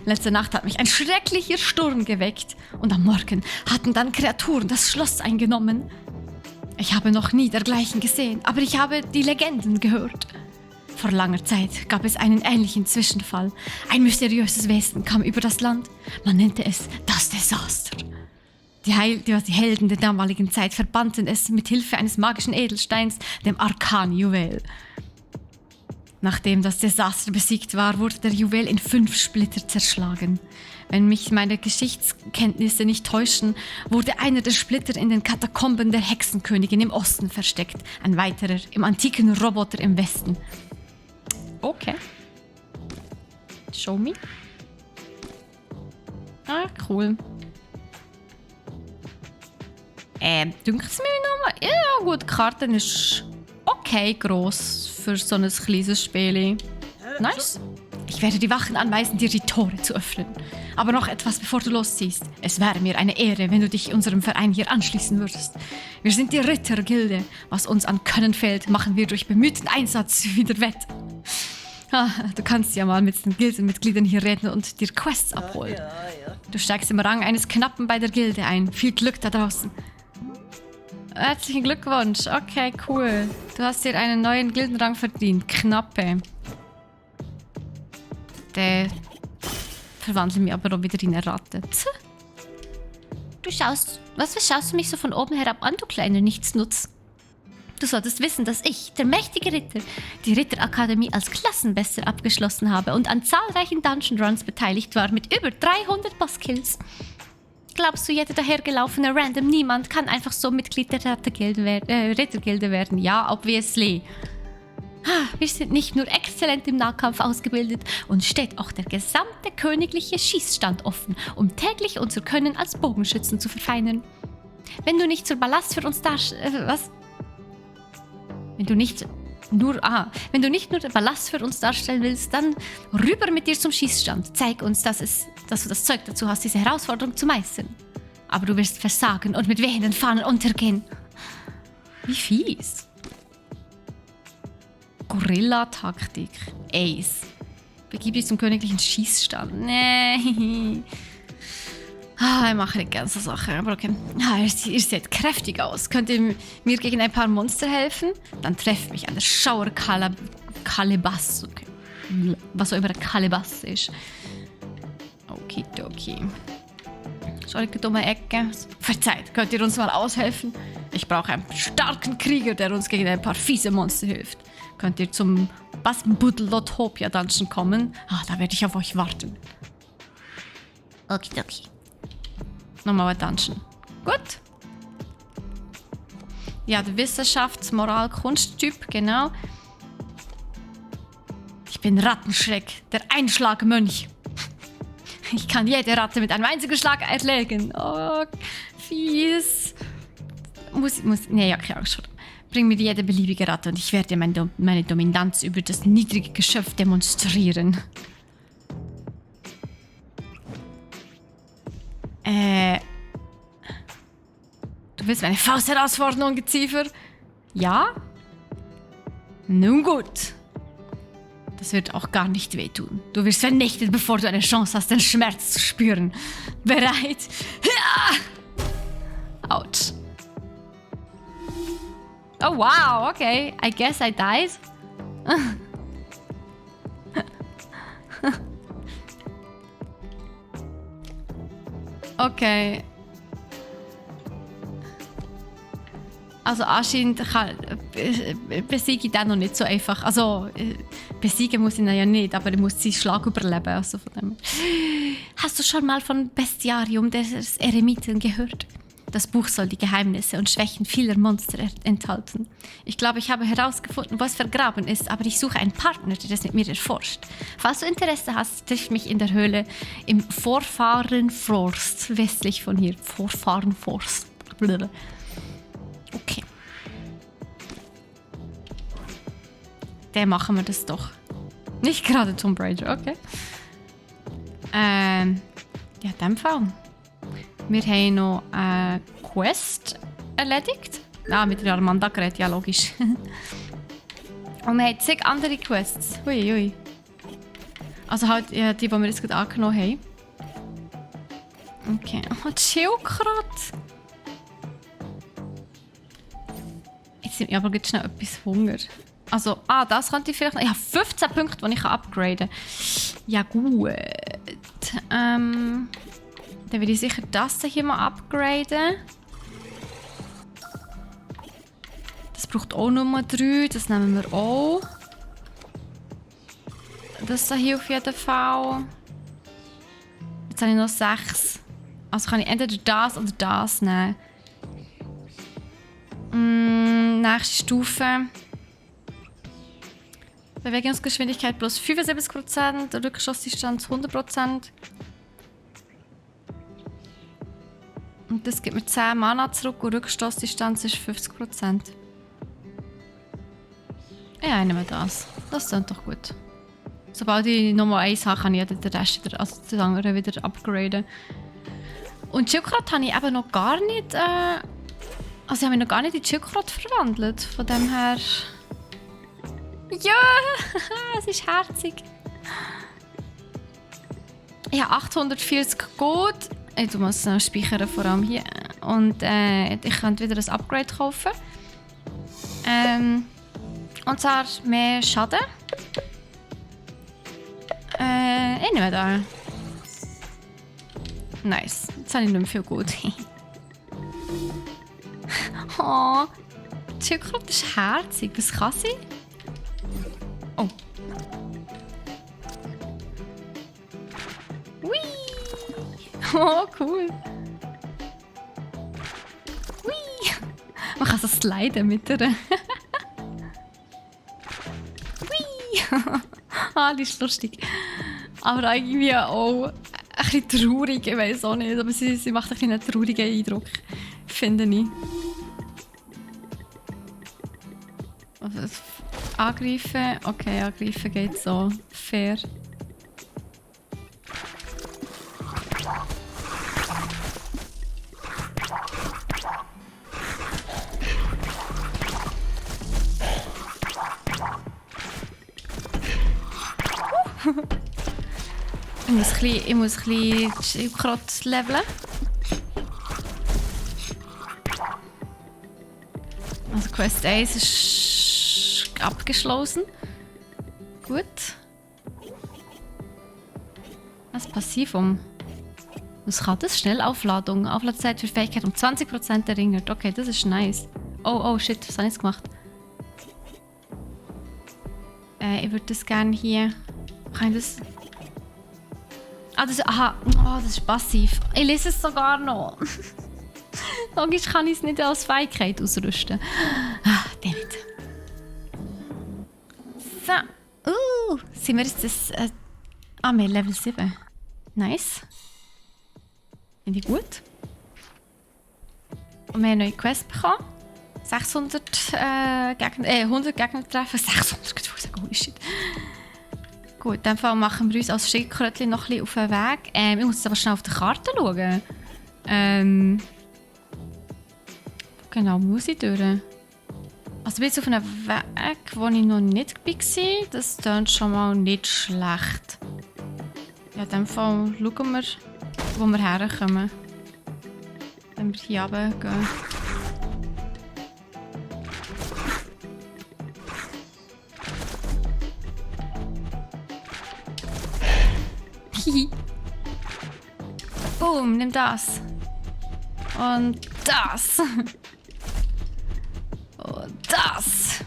Letzte Nacht hat mich ein schrecklicher Sturm geweckt. Und am Morgen hatten dann Kreaturen das Schloss eingenommen. Ich habe noch nie dergleichen gesehen, aber ich habe die Legenden gehört. Vor langer Zeit gab es einen ähnlichen Zwischenfall. Ein mysteriöses Wesen kam über das Land. Man nannte es das Desaster. Die Helden der damaligen Zeit verbannten es mit Hilfe eines magischen Edelsteins, dem Arkan-Juwel. Nachdem das Desaster besiegt war, wurde der Juwel in 5 Splitter zerschlagen. Wenn mich meine Geschichtskenntnisse nicht täuschen, wurde einer der Splitter in den Katakomben der Hexenkönigin im Osten versteckt, ein weiterer im antiken Roboter im Westen. Okay. Show me. Ah, cool. Dünkt es mir nochmal? Ja, gut, die Karte ist okay gross für so ein kleines Spiel. Nice. Ich werde die Wachen anweisen, dir die Tore zu öffnen. Aber noch etwas, bevor du losziehst. Es wäre mir eine Ehre, wenn du dich unserem Verein hier anschließen würdest. Wir sind die Rittergilde. Was uns an Können fehlt, machen wir durch bemühten Einsatz wieder wett. Du kannst ja mal mit den Gildenmitgliedern hier reden und dir Quests abholen. Du steigst im Rang eines Knappen bei der Gilde ein. Viel Glück da draußen. Herzlichen Glückwunsch. Okay, cool. Du hast dir einen neuen Gildenrang verdient. Knappe. Der verwandelt mich aber auch wieder in eine Ratte. Was schaust du mich so von oben herab an, du kleiner Nichtsnutz? Du solltest wissen, dass ich, der mächtige Ritter, die Ritterakademie als Klassenbester abgeschlossen habe und an zahlreichen Dungeon Runs beteiligt war mit über 300 Bosskills. Glaubst du, jeder dahergelaufene Random Niemand kann einfach so Mitglied der Rittergilde werden? Ja, obviously. Wir sind nicht nur exzellent im Nahkampf ausgebildet, uns steht auch der gesamte königliche Schießstand offen, um täglich unser Können als Bogenschützen zu verfeinern. Wenn du nicht zur Ballast für uns Wenn du nicht nur Ballast für uns darstellen willst, dann rüber mit dir zum Schießstand. Zeig uns, dass du das Zeug dazu hast, diese Herausforderung zu meistern. Aber du wirst versagen und mit wehenden Fahnen untergehen. Wie fies. Gorilla-Taktik. Ace. Begib dich zum königlichen Schießstand. Nee. Ich mache nicht gerne so Sachen, aber okay. Ihr seht kräftig aus. Könnt ihr mir gegen ein paar Monster helfen? Dann trefft mich an der Schauer Kalebass. Okay. Was auch immer eine Kalebass ist. Okidoki. Schau ich dumme Ecke. Verzeiht, könnt ihr uns mal aushelfen? Ich brauche einen starken Krieger, der uns gegen ein paar fiese Monster hilft. Könnt ihr zum Baskenbuddel-Lotopia Dungeon kommen? Da werde ich auf euch warten. Okidoki. Nochmal ein Dungeon. Gut. Ja, der Wissenschafts-Moral-Kunsttyp, genau. Ich bin Rattenschreck, der Einschlagmönch. Ich kann jede Ratte mit einem einzigen Schlag erlegen. Oh, fies. Nee, ja, keine Angst. Bring mir jede beliebige Ratte und ich werde meine Dominanz über das niedrige Geschöpf demonstrieren. Du willst meine Faust herausfordern, Ungeziefer? Ja? Nun gut. Das wird auch gar nicht wehtun. Du wirst vernichtet, bevor du eine Chance hast, den Schmerz zu spüren. Bereit? Ja! Autsch. Oh wow, okay. I guess I died. Okay. Also anscheinend besiege ich den noch nicht so einfach. Also besiegen muss ich ihn ja nicht, aber ich muss seinen Schlag überleben. Also von dem. Hast du schon mal von Bestiarium des Eremiten gehört? Das Buch soll die Geheimnisse und Schwächen vieler Monster enthalten. Ich glaube, ich habe herausgefunden, wo es vergraben ist, aber ich suche einen Partner, der das mit mir erforscht. Falls du Interesse hast, triff mich in der Höhle im Vorfahrenforst, westlich von hier. Vorfahrenforst. Dann machen wir das doch. Nicht gerade Tomb Raider, okay. Ja, in dem Fall. Wir haben noch eine Quest erledigt. Ah, mit der Amanda geredet, ja logisch. Und wir haben zig andere Quests. Ui, ui. Also halt ja, die wir jetzt gerade angenommen haben. Okay. Oh, Schildkröte. Jetzt nimmt mir aber jetzt schnell etwas Hunger. Also, das könnte ich vielleicht noch. Ich habe 15 Punkte, die ich upgraden kann. Ja, gut. Dann will ich sicher das hier mal upgraden. Das braucht auch Nummer 3. Das nehmen wir auch. Das hier auf jeden Fall. Jetzt habe ich noch 6. Also kann ich entweder das oder das nehmen. Nächste Stufe. Bewegungsgeschwindigkeit plus 75%, Rückstoßdistanz 100%. Und das gibt mir 10 Mana zurück und Rückstoßdistanz ist 50%. Ja, nehmen wir das. Das klingt doch gut. Sobald ich Nummer 1 habe, kann ich den Rest wieder, also das andere wieder upgraden. Und Schildkröte habe ich eben noch gar nicht. Also ich habe mich noch gar nicht in Schildkröte verwandelt. Von dem her. Ja, es ist herzig. Ich habe 840 Gold. Ich muss noch speichern, vor allem hier. Und ich könnte wieder ein Upgrade kaufen. Und zwar mehr Schaden. Ich nehme da. Nice. Jetzt habe ich nicht mehr viel Gold. Oh, die Schildkröte ist herzig. Was kann sie? Oh. Hui. Oh, cool. Hui. Man kann so sliden mit ihr. Hui. Die ist lustig. Aber irgendwie auch ein bisschen traurig. Ich weiß auch nicht. Aber sie macht ein bisschen einen traurigen Eindruck. Finde ich. Angreifen. Okay, angreifen geht so. Fair. Ich muss ein bisschen Schildkröte leveln. Also Quest 1 ist abgeschlossen. Gut. Was Passivum? Was kann das? Schnellaufladung. Aufladezeit für Fähigkeit um 20% erringert. Okay, das ist nice. Oh shit, was habe ich jetzt gemacht? Ich würde das gerne hier... Kann ich das... Aha. Oh, das ist passiv. Ich lese es sogar noch. Logisch kann ich es nicht als Fähigkeit ausrüsten. Dammit. So. Sind wir jetzt das... wir Level 7. Nice. Finde ich gut. Und wir haben eine neue Quest bekommen. 600 Gegner... 100 Gegner treffen. 600, holy shit. Gut, in dem Fall machen wir uns als Schildkrötchen noch ein bisschen auf den Weg. Ich muss jetzt aber schnell auf die Karte schauen. Genau, muss ich durch. Also ich bin jetzt auf einem Weg, wo ich noch nicht war. Das klingt schon mal nicht schlecht. Ja, in dem Fall schauen wir, wo wir herkommen. Wenn wir hier runtergehen. Boom, nimm das. Und das. Und das.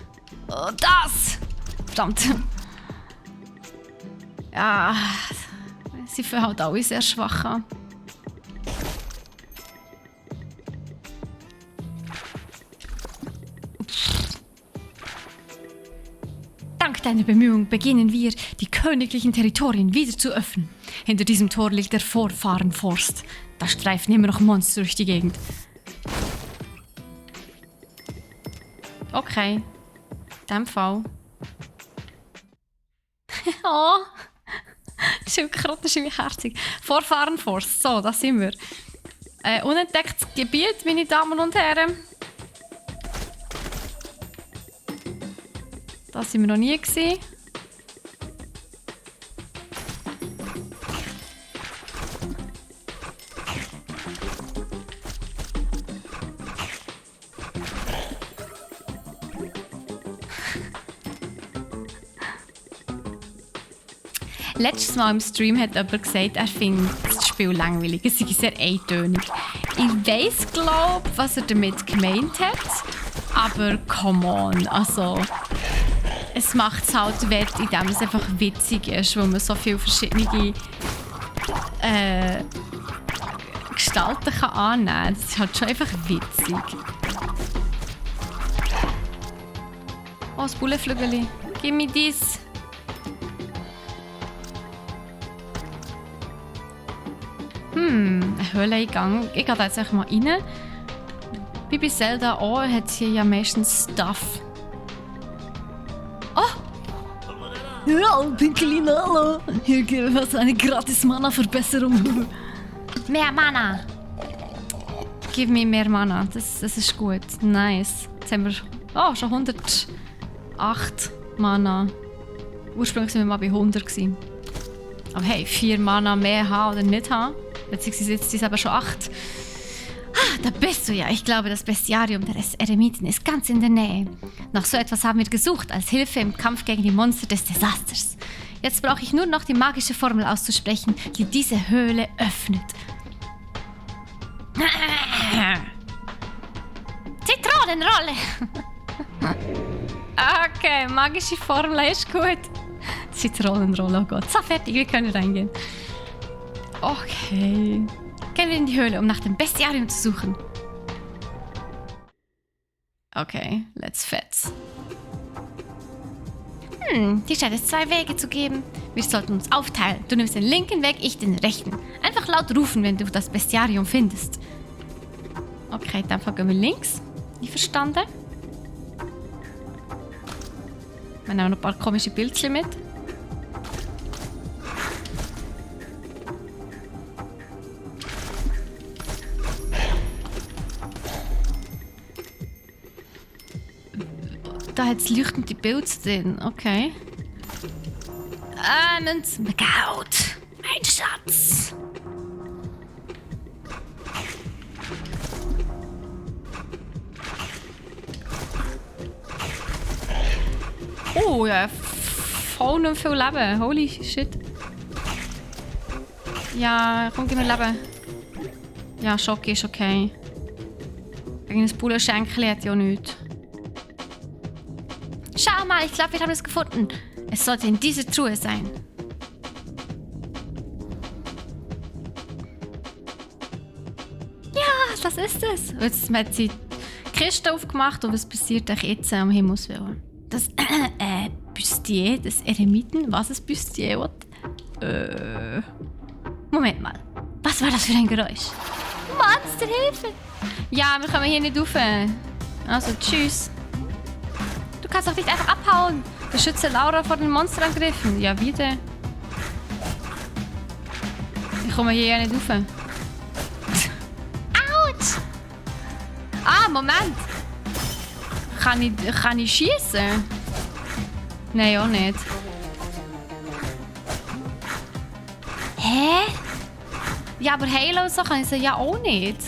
Und das. Verdammt. Ja, sie fühlen halt alle sehr schwach an. Dank deiner Bemühungen beginnen wir, die königlichen Territorien wieder zu öffnen. Hinter diesem Tor liegt der Vorfahrenforst. Da streifen immer noch Monster durch die Gegend. Okay. In dem Fall Oh. Schildkröte ist irgendwie herzig. Vorfahrenforst. So, da sind wir. Unentdecktes Gebiet, meine Damen und Herren. Da sind wir noch nie gewesen. Letztes Mal im Stream hat jemand gesagt, er findet das Spiel langweilig. Es sei sehr eintönig. Ich weiss, glaube was er damit gemeint hat. Aber come on, also... Es macht es halt wett, indem es einfach witzig ist, weil man so viele verschiedene Gestalten kann annehmen kann. Das ist halt schon einfach witzig. Oh, das Bullenflügeli. Gib mir dies. Ein Höhleneingang. Ich gehe da jetzt einfach mal rein. Wie bei Zelda auch hat es hier ja meistens Stuff. Oh! Ja, Pinkelina, hallo! Hier gibt es eine gratis Mana-Verbesserung. Mehr Mana! Gib mir mehr Mana, das ist gut. Nice. Jetzt haben wir schon 108 Mana. Ursprünglich waren wir mal bei 100 gewesen. Aber hey, 4 Mana mehr haben oder nicht haben. Beziehungsweise jetzt sind es aber schon 8. Ah, da bist du ja. Ich glaube, das Bestiarium der Eremiten ist ganz in der Nähe. Nach so etwas haben wir gesucht, als Hilfe im Kampf gegen die Monster des Desasters. Jetzt brauche ich nur noch die magische Formel auszusprechen, die diese Höhle öffnet. Zitronenrolle! Okay, magische Formel ist gut. Zitronenrolle, oh Gott. So, fertig, wir können reingehen. Okay. Gehen wir in die Höhle, um nach dem Bestiarium zu suchen. Okay, let's fetz. Hier scheint es 2 Wege zu geben. Wir sollten uns aufteilen. Du nimmst den linken Weg, ich den rechten. Einfach laut rufen, wenn du das Bestiarium findest. Okay, dann gehen wir links. Nie verstanden. Wir nehmen noch ein paar komische Bildchen mit. Da hat es leuchtende Bilder drin. Okay. Münzen. Gaut. Mein Schatz. Oh ja, voll noch viel Leben. Holy shit. Ja, komm, gib mir Leben. Ja, Schoki ist okay. Gegen ein Bullenschenkchen hat ja nichts. Schau mal, ich glaube, wir haben es gefunden. Es sollte in dieser Truhe sein. Ja, das ist es. Jetzt hat sie die Kiste aufgemacht und was passiert euch jetzt am Himmelswillen? Das Bustier des Eremiten? Was ist Bustier? Moment mal. Was war das für ein Geräusch? Monsterhilfe! Ja, wir kommen hier nicht rauf. Also, tschüss. Du kannst doch nicht einfach abhauen. Beschütze Laura vor den Monsterangriffen. Ja, wieder. Ich komme hier ja nicht rauf. Autsch! Ah, Moment. Kann ich schießen? Nein, auch nicht. Hä? Ja, aber Halo und so kann ich sie ja auch nicht.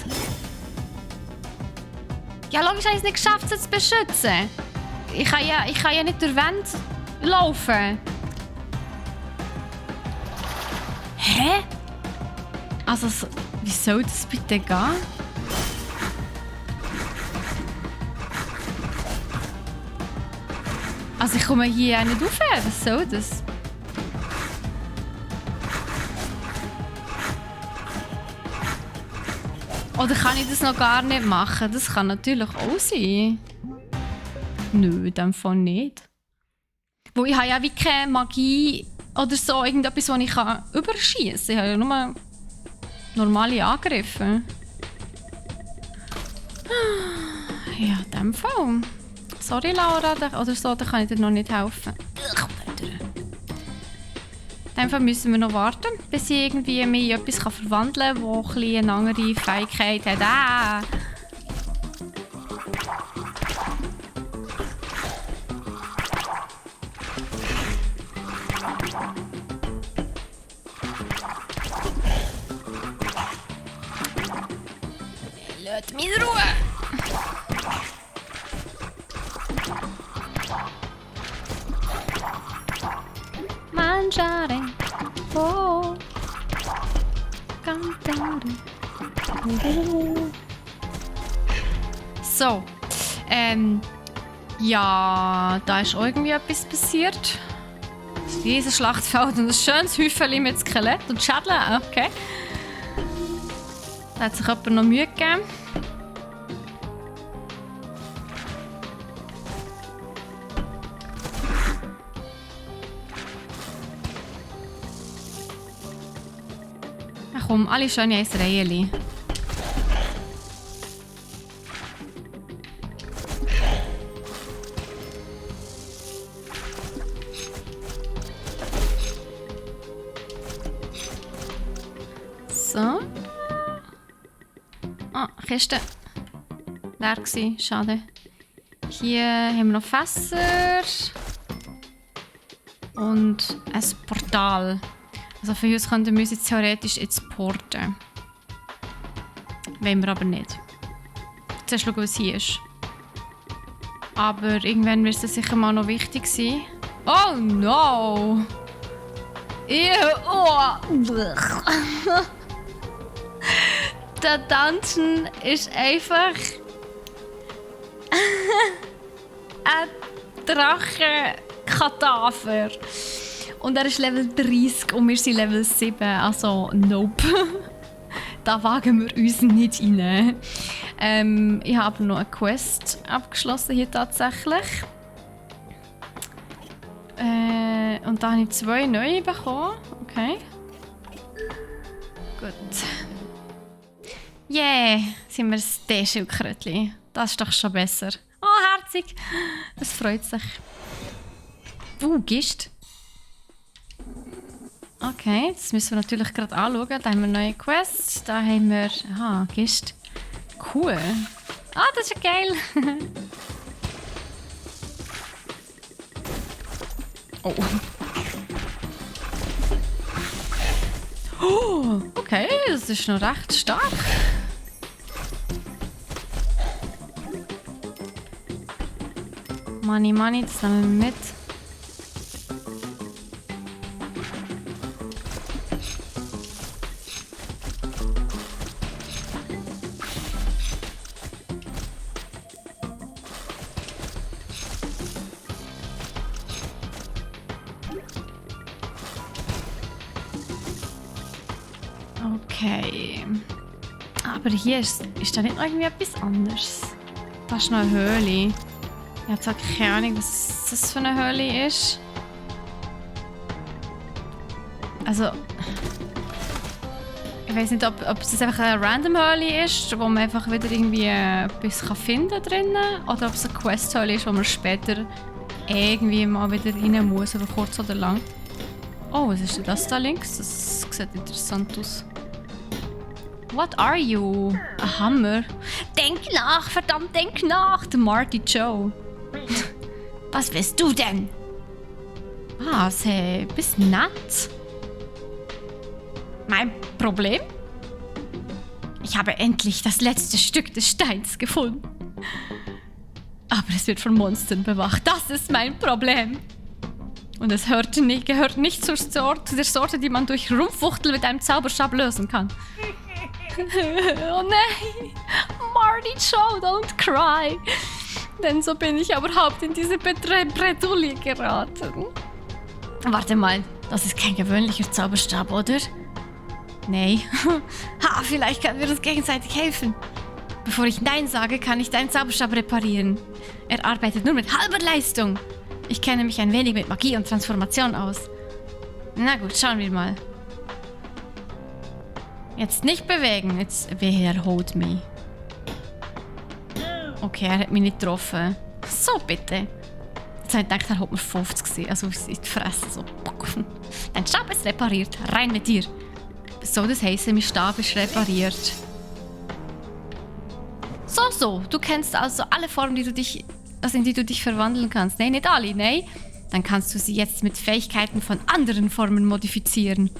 Ja, logisch habe ich es nicht geschafft, sie zu beschützen. Ich kann ja nicht durch die Wand laufen. Hä? Also, wie soll das bitte gehen? Also, ich komme hier nicht rauf. Was soll das? Oder kann ich das noch gar nicht machen? Das kann natürlich auch sein. Nö, in dem Fall nicht. Wo ich habe ja wie keine Magie oder so, irgendetwas, das ich überschießen kann. Ich habe ja nur normale Angriffe. Ja, in dem Fall. Sorry, Laura, oder so, da kann ich dir noch nicht helfen. Einfach müssen wir noch warten, bis ich irgendwie mich in etwas verwandeln kann, das ein eine andere Fähigkeit hat. Ah! Lasst mich in Ruhe! Mangiare. Oh. Cantare. So. Ja, da ist irgendwie etwas passiert. Dieses Schlachtfeld und ein schönes Häufchen mit Skelett und Schädeln. Okay. Da hat sich jemand noch Mühe gegeben. Komm, alle schön in ein Reihe. So. Ah, Kiste. Leer gewesen, schade. Hier haben wir noch Fässer. Und ein Portal. Also für uns könnten wir jetzt theoretisch ins Porten. Wollen wir aber nicht. Zuerst schauen, was hier ist. Aber irgendwann wird es sicher mal noch wichtig sein. Oh no! Ew, oh. Der Dungeon ist einfach ein Drachenkadaver. Und er ist Level 30 und wir sind Level 7. Also, nope. Da wagen wir uns nicht rein. Ich habe noch eine Quest abgeschlossen hier tatsächlich. Und da habe ich 2 neue bekommen. Okay. Gut. Yeah, sind wir das D-Schildkrötchen. Das ist doch schon besser. Oh, herzig. Das freut sich. Gist. Okay, das müssen wir natürlich gerade anschauen. Da haben wir neue Quests. Da haben wir... Aha, Gist. Cool. Ah, das ist ja geil. Oh. Oh, okay, das ist noch recht stark. Money, Money, das nehmen wir mit. Okay. Aber hier ist da nicht irgendwie etwas anderes? Da ist noch eine Höhle. Ich habe zwar keine Ahnung, was das für eine Höhle ist. Also... Ich weiß nicht, ob es einfach eine random Höhle ist, wo man einfach wieder irgendwie etwas finden kann drinnen, oder ob es eine Quest-Höhle ist, wo man später irgendwie mal wieder rein muss, über kurz oder lang. Oh, was ist denn das da links? Das sieht interessant aus. What are you? Ein Hammer? Denk nach, verdammt, denk nach! Der Marty Joe. Was willst du denn? Was, hey, bist nett? Mein Problem? Ich habe endlich das letzte Stück des Steins gefunden. Aber es wird von Monstern bewacht. Das ist mein Problem. Und es gehört nicht zur der Sorte, die man durch Rumpfwuchtel mit einem Zauberstab lösen kann. Oh nein! Marty Joe, don't cry! Denn so bin ich überhaupt in diese Bredouille geraten. Warte mal, das ist kein gewöhnlicher Zauberstab, oder? Nee. Ha, vielleicht können wir uns gegenseitig helfen. Bevor ich Nein sage, kann ich deinen Zauberstab reparieren. Er arbeitet nur mit halber Leistung. Ich kenne mich ein wenig mit Magie und Transformation aus. Na gut, schauen wir mal. Jetzt nicht bewegen. Jetzt, wer holt mich? Okay, er hat mich nicht getroffen. So, bitte. Jetzt habe ich gedacht, er hat mir 50 gesehen. Also in die Fresse. So. Dein Stab ist repariert. Rein mit dir. Was soll das heißen, mein Stab ist repariert? So. Du kennst also alle Formen, in die du dich verwandeln kannst. Nein, nicht alle, nein. Dann kannst du sie jetzt mit Fähigkeiten von anderen Formen modifizieren.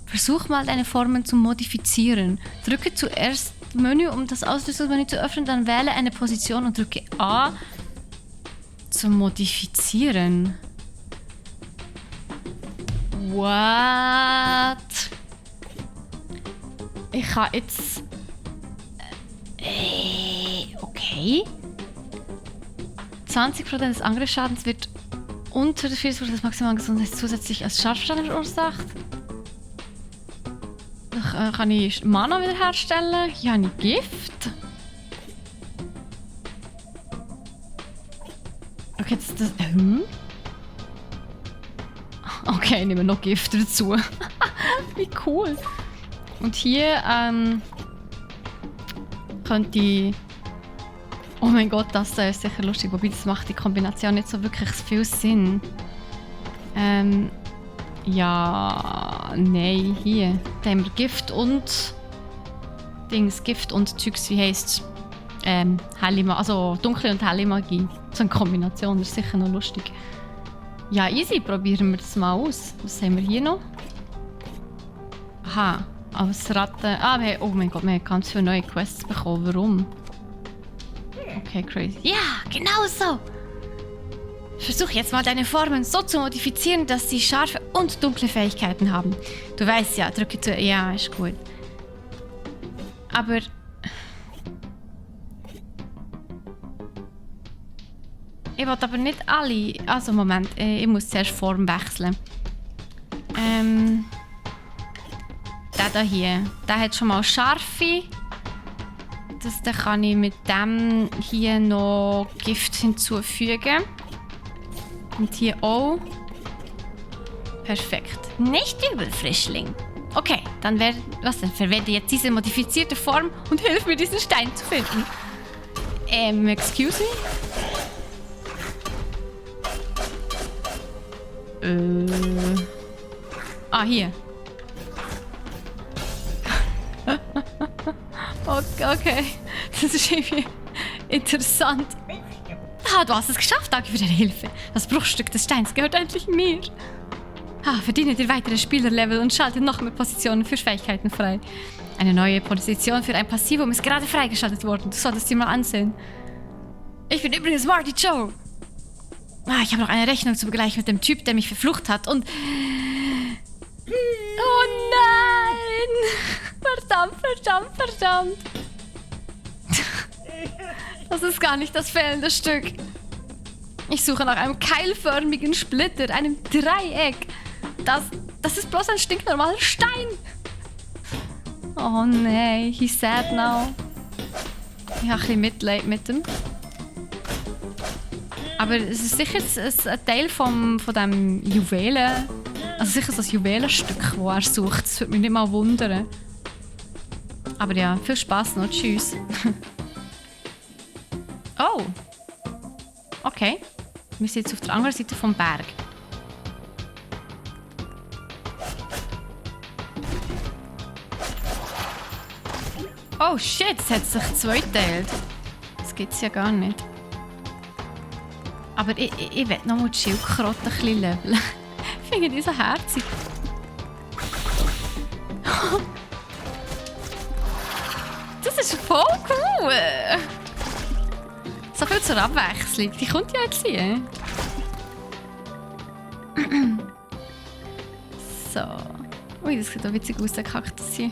Versuch mal, deine Formen zu modifizieren. Drücke zuerst Menü, um das Auslösungsmenü zu öffnen, dann wähle eine Position und drücke A zum Modifizieren. What? Ich kann jetzt... Okay. 20% des Angriffsschadens wird unter 40% des maximalen Gesundheits zusätzlich als Scharfschaden verursacht. Dann kann ich Mana wiederherstellen. Hier habe ich Gift. Okay, das... Okay, ich nehme noch Gift dazu. Wie cool. Und hier könnte ich... Oh mein Gott, das da ist sicher lustig. Wobei, das macht die Kombination nicht so wirklich viel Sinn. Ja... Nein, hier. Da haben wir Gift und... Gift und Zeugs, wie heisst helle Magie. Also dunkle und helle Magie. So eine Kombination, das ist sicher noch lustig. Ja, easy, probieren wir das mal aus. Was haben wir hier noch? Aha, als Ratte... oh mein Gott, wir haben ganz viele neue Quests bekommen. Warum? Okay, crazy. Ja, genau so! Versuch jetzt mal deine Formen so zu modifizieren, dass sie scharfe und dunkle Fähigkeiten haben. Du weißt ja, drücke zu... Ja, ist gut. Aber... Ich will aber nicht alle... Also, Moment. Ich muss zuerst Form wechseln. Der da hier. Der hat schon mal scharfe. Dann kann ich mit dem hier noch Gift hinzufügen. Und hier auch. Perfekt. Nicht übel, Frischling. Okay, dann verwende jetzt diese modifizierte Form und hilf mir, diesen Stein zu finden. Excuse me? Hier. Okay. Das ist irgendwie interessant. Du hast es geschafft. Danke für deine Hilfe. Das Bruchstück des Steins gehört endlich mir. Verdiene dir weitere Spielerlevel und schalte noch mehr Positionen für Fähigkeiten frei. Eine neue Position für ein Passivum ist gerade freigeschaltet worden. Du solltest dir mal ansehen. Ich bin übrigens Marty Joe. Ich habe noch eine Rechnung zu begleichen mit dem Typ, der mich verflucht hat und... Oh nein! Verdammt! Das ist gar nicht das fehlende Stück. Ich suche nach einem keilförmigen Splitter, einem Dreieck. Das ist bloß ein stinknormaler Stein. Oh nein, he's sad now. Ich habe ein bisschen Mitleid mit ihm. Aber es ist sicher ein Teil von diesem Juwelen... Also sicher so ein Juwelenstück, das er sucht. Das würde mich nicht mal wundern. Aber ja, viel Spaß noch. Tschüss. Oh. Okay. Wir sind jetzt auf der anderen Seite vom Berg. Oh shit, es hat sich zweiteilt. Das gibt es ja gar nicht. Aber ich will noch mal die Schildkröte ein bisschen leveln. Ich finde die so herzig. Das ist voll cool. So viel zur Abwechslung. Die kommt ja jetzt hier. So. Ui, das sieht auch witzig aus, der Kaktus hier.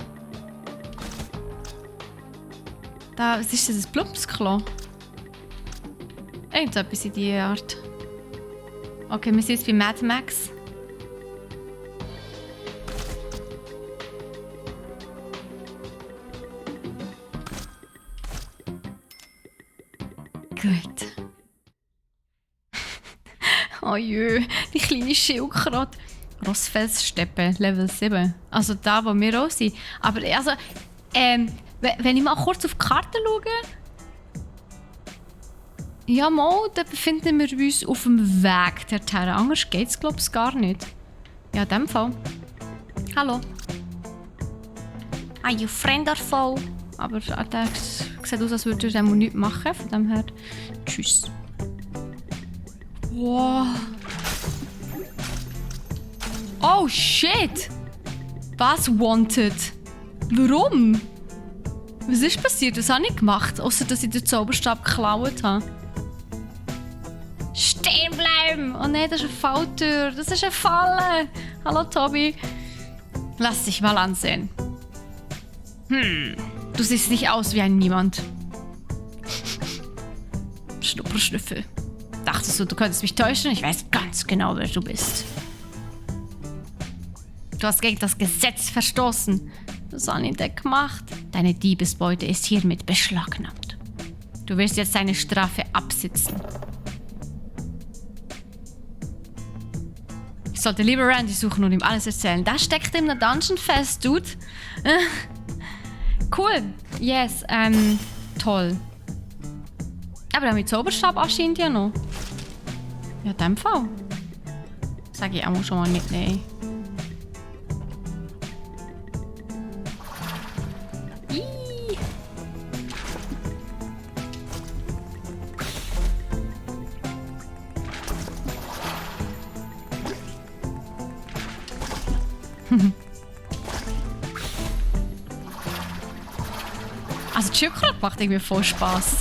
Was ist das? Ein Plumpsklo? Irgendetwas in dieser Art. Okay, wir sind jetzt bei Mad Max. Gut. Oh jö, die kleine Schildkröte. Rossfelssteppe, Level 7. Also da, wo wir auch sind. Aber also, wenn ich mal kurz auf die Karte schaue... Ja, mal, da befinden wir uns auf dem Weg dorthin. Anders geht es, glaube ich, gar nicht. Ja, in dem Fall. Hallo. Are you friend or foe? Aber der sieht aus, als würde er nichts machen. Von dem her, tschüss. Wow. Oh shit! Was wanted? Warum? Was ist passiert? Was habe ich gemacht? Außer dass ich den Zauberstab geklaut habe. Stehen bleiben! Oh nein, das ist eine Falltür. Das ist eine Falle. Hallo Tobi. Lass dich mal ansehen. Du siehst nicht aus wie ein Niemand. Schnupperschnüffel. Dachtest du, du könntest mich täuschen? Ich weiß ganz genau, wer du bist. Du hast gegen das Gesetz verstoßen. Das habe ich nicht gemacht. Deine Diebesbeute ist hiermit beschlagnahmt. Du wirst jetzt deine Strafe absitzen. Ich sollte lieber Randy suchen und ihm alles erzählen. Da steckt in einem Dungeon fest, Dude. Cool. Yes, toll. Aber mit Zauberstab anscheinend ja noch. Ja, in dem Fall. Sag ich auch schon mal nicht nein. Also die Schildkröte macht irgendwie voll Spaß.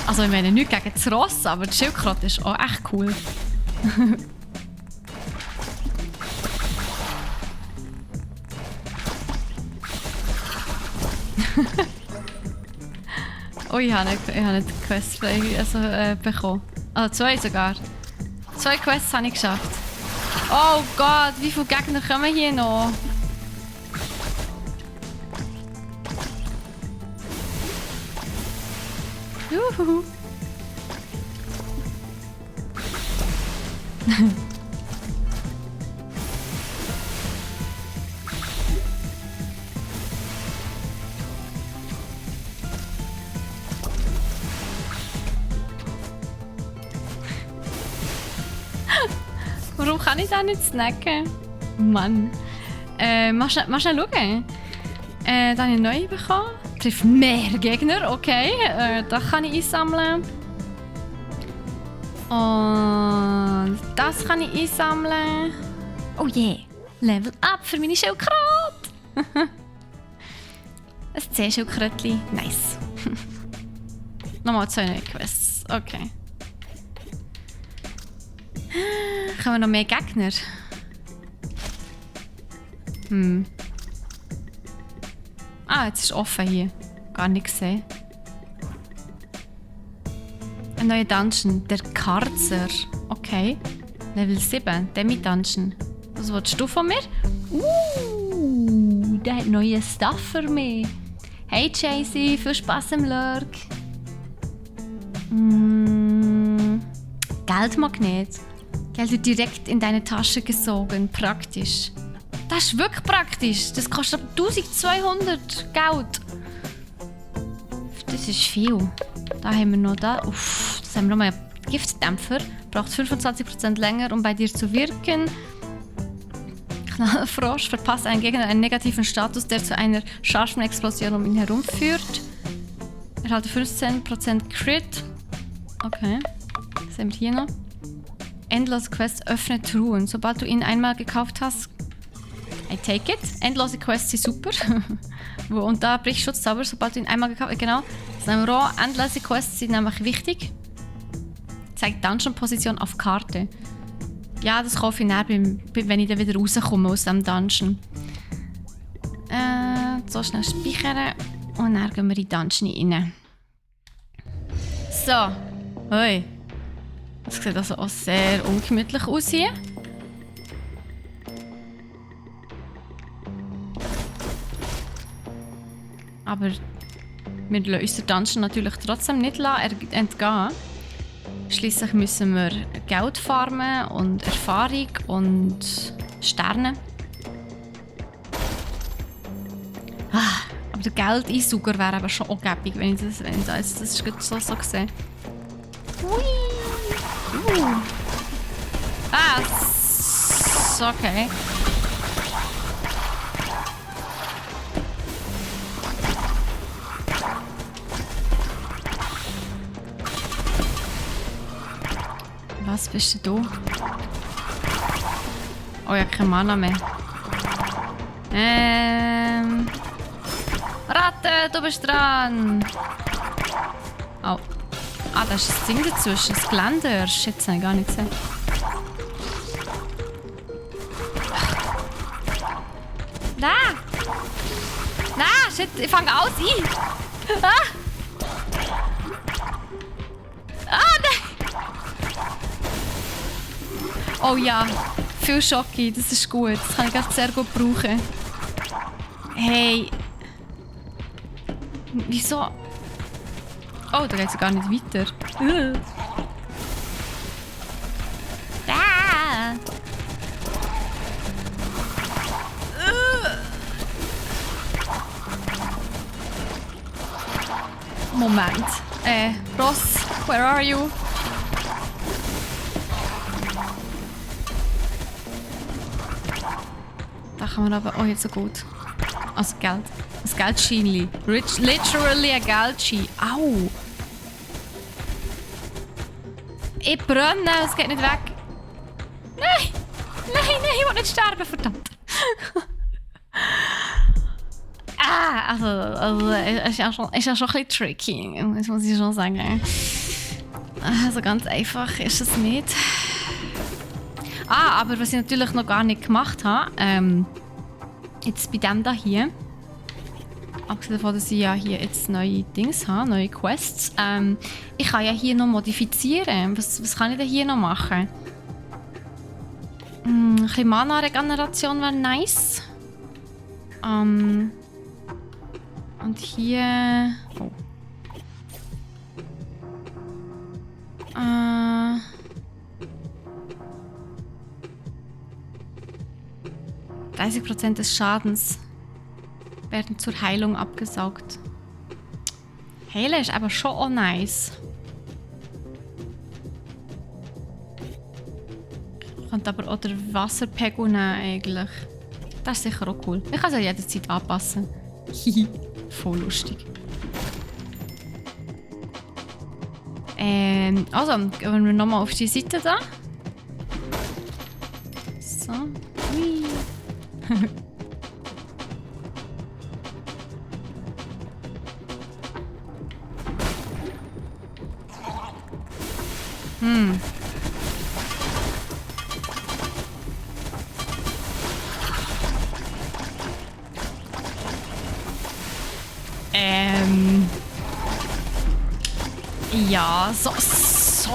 Also ich meine nicht gegen das Ross, aber die Schildkröte ist auch echt cool. Oh, ich habe nicht die Quest bekommen. Also 2 sogar. 2 Quests habe ich geschafft. Oh Gott, wie viele Gegner kommen hier noch? Juhu. Warum kann ich da nicht snacken? Mann. Mal schnell schauen. Da habe ich neu bekommen. Trifft mehr Gegner, okay. Das kann ich einsammeln. Und das kann ich einsammeln. Oh je. Yeah. Level up für meine Schildkröte. Ein C-Schildkrötchen. Nice. Nochmal 2 neue Quests. Okay. Kommen noch mehr Gegner? Ah, jetzt ist es offen hier. Gar nicht gesehen. Ein neuer Dungeon. Der Karzer. Okay. Level 7. Demi-Dungeon. Was willst du von mir? Der hat neue Stuff für mich. Hey Jaycee, viel Spaß im Lurk. Geldmagnet. Geld wird direkt in deine Tasche gesogen. Praktisch. Das ist wirklich praktisch. Das kostet 1200 Geld. Das ist viel. Da haben wir noch da. Uff, das haben wir nochmal. Giftdämpfer. Braucht 25% länger, um bei dir zu wirken. Knallfrosch. Verpasst einen Gegner einen negativen Status, der zu einer scharfen Explosion um ihn herum führt. Erhalte 15% Crit. Okay. Was haben wir hier noch? Endlose Quest, öffne Truhen. Sobald du ihn einmal gekauft hast, I take it. Endlose Quests sind super. Und da bricht Schutzzauber, sobald du ihn einmal gekauft hast. Genau. Endlose Quests sind nämlich wichtig. Zeigt Dungeon-Position auf Karte. Ja, das kaufe ich näher, wenn ich dann wieder rauskomme aus dem Dungeon. So schnell speichern. Und dann gehen wir in die Dungeon rein. So. Hoi. Das sieht also auch sehr ungemütlich aus hier. Aber wir lassen uns den Dungeon natürlich trotzdem nicht entgehen. Schliesslich müssen wir Geld farmen und Erfahrung und Sterne. Aber der Geldeinsauger wäre aber schon auch gäbig, wenn ich das jetzt so sehe. Hui. Ah, okay. Was bist du? Oh ja, kein Mana mehr. Ratte, du bist dran! Oh. Ah, da ist das Ding dazwischen, das Geländer. Shit, das habe ich gar nicht gesehen. Da! Da! Shit, ich fange aus ein! Ah! Ah, nein! Oh ja, viel Schocki, das ist gut. Das kann ich gerade sehr gut brauchen. Hey. Wieso? Oh, da geht es gar nicht weiter. Ah. Moment. Ross, where are you? Da kann man aber... Oh, jetzt so gut. Also Geld. Das Geldschein. Literally ein Geldschein. Au! Ich brenne, es geht nicht weg. Nein! Nein, nein, ich will nicht sterben, verdammt. Also ist ja schon ein bisschen tricky, das muss ich schon sagen. Also ganz einfach ist es nicht. Aber was ich natürlich noch gar nicht gemacht habe, jetzt bei dem da hier, abgesehen davon, dass ich ja hier jetzt neue Dings habe, neue Quests, ich kann ja hier noch modifizieren. Was kann ich denn hier noch machen? Ein bisschen Mana-Regeneration wäre nice. Und hier... Oh. 30% des Schadens werden zur Heilung abgesaugt. Heilen ist aber schon auch nice. Ich könnte aber auch den Wasserpegel nehmen eigentlich. Das ist sicher auch cool. Ich kann es ja jederzeit anpassen. Hihi, voll lustig. Also, gehen wir nochmal auf die Seite da. So. Hui. Ja, so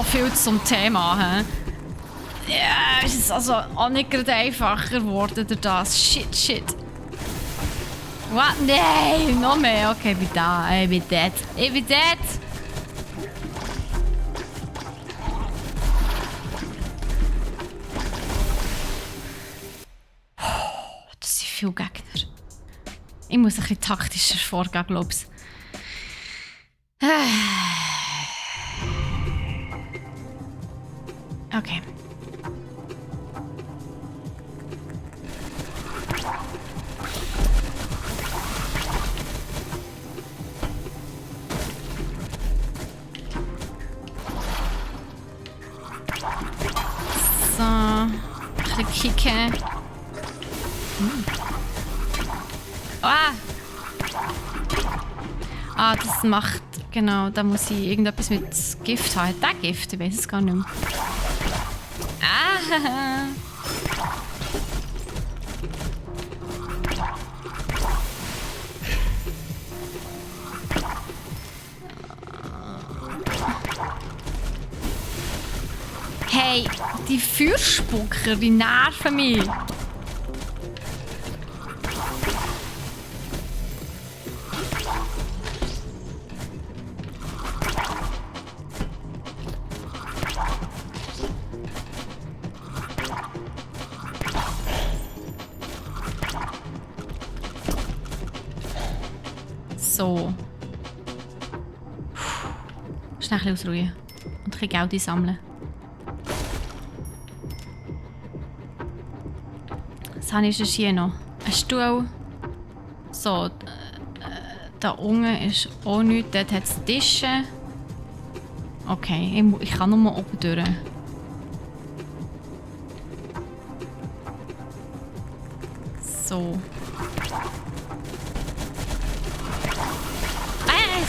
viel zum Thema. He? Ja, es ist also auch nicht gerade einfacher geworden durch das. Shit. What? Nein, noch mehr. Okay, ich bin da. Ich bin dead. Das sind viele Gegner. Ich muss ein bisschen taktischer vorgehen, glaube ich. Okay. So, ein bisschen kicken. Das macht... Genau, da muss ich irgendetwas mit Gift haben. Das Gift, ich weiß es gar nicht mehr. Hey, die Feuerspucker, die nerven mich. So. Schnell ausruhen. Und ein bisschen Geld einsammeln. Was habe ich sonst hier noch? Ein Stuhl. So, da unten ist auch nichts. Dort hat es Tische. Okay, ich kann nur oben durch. So.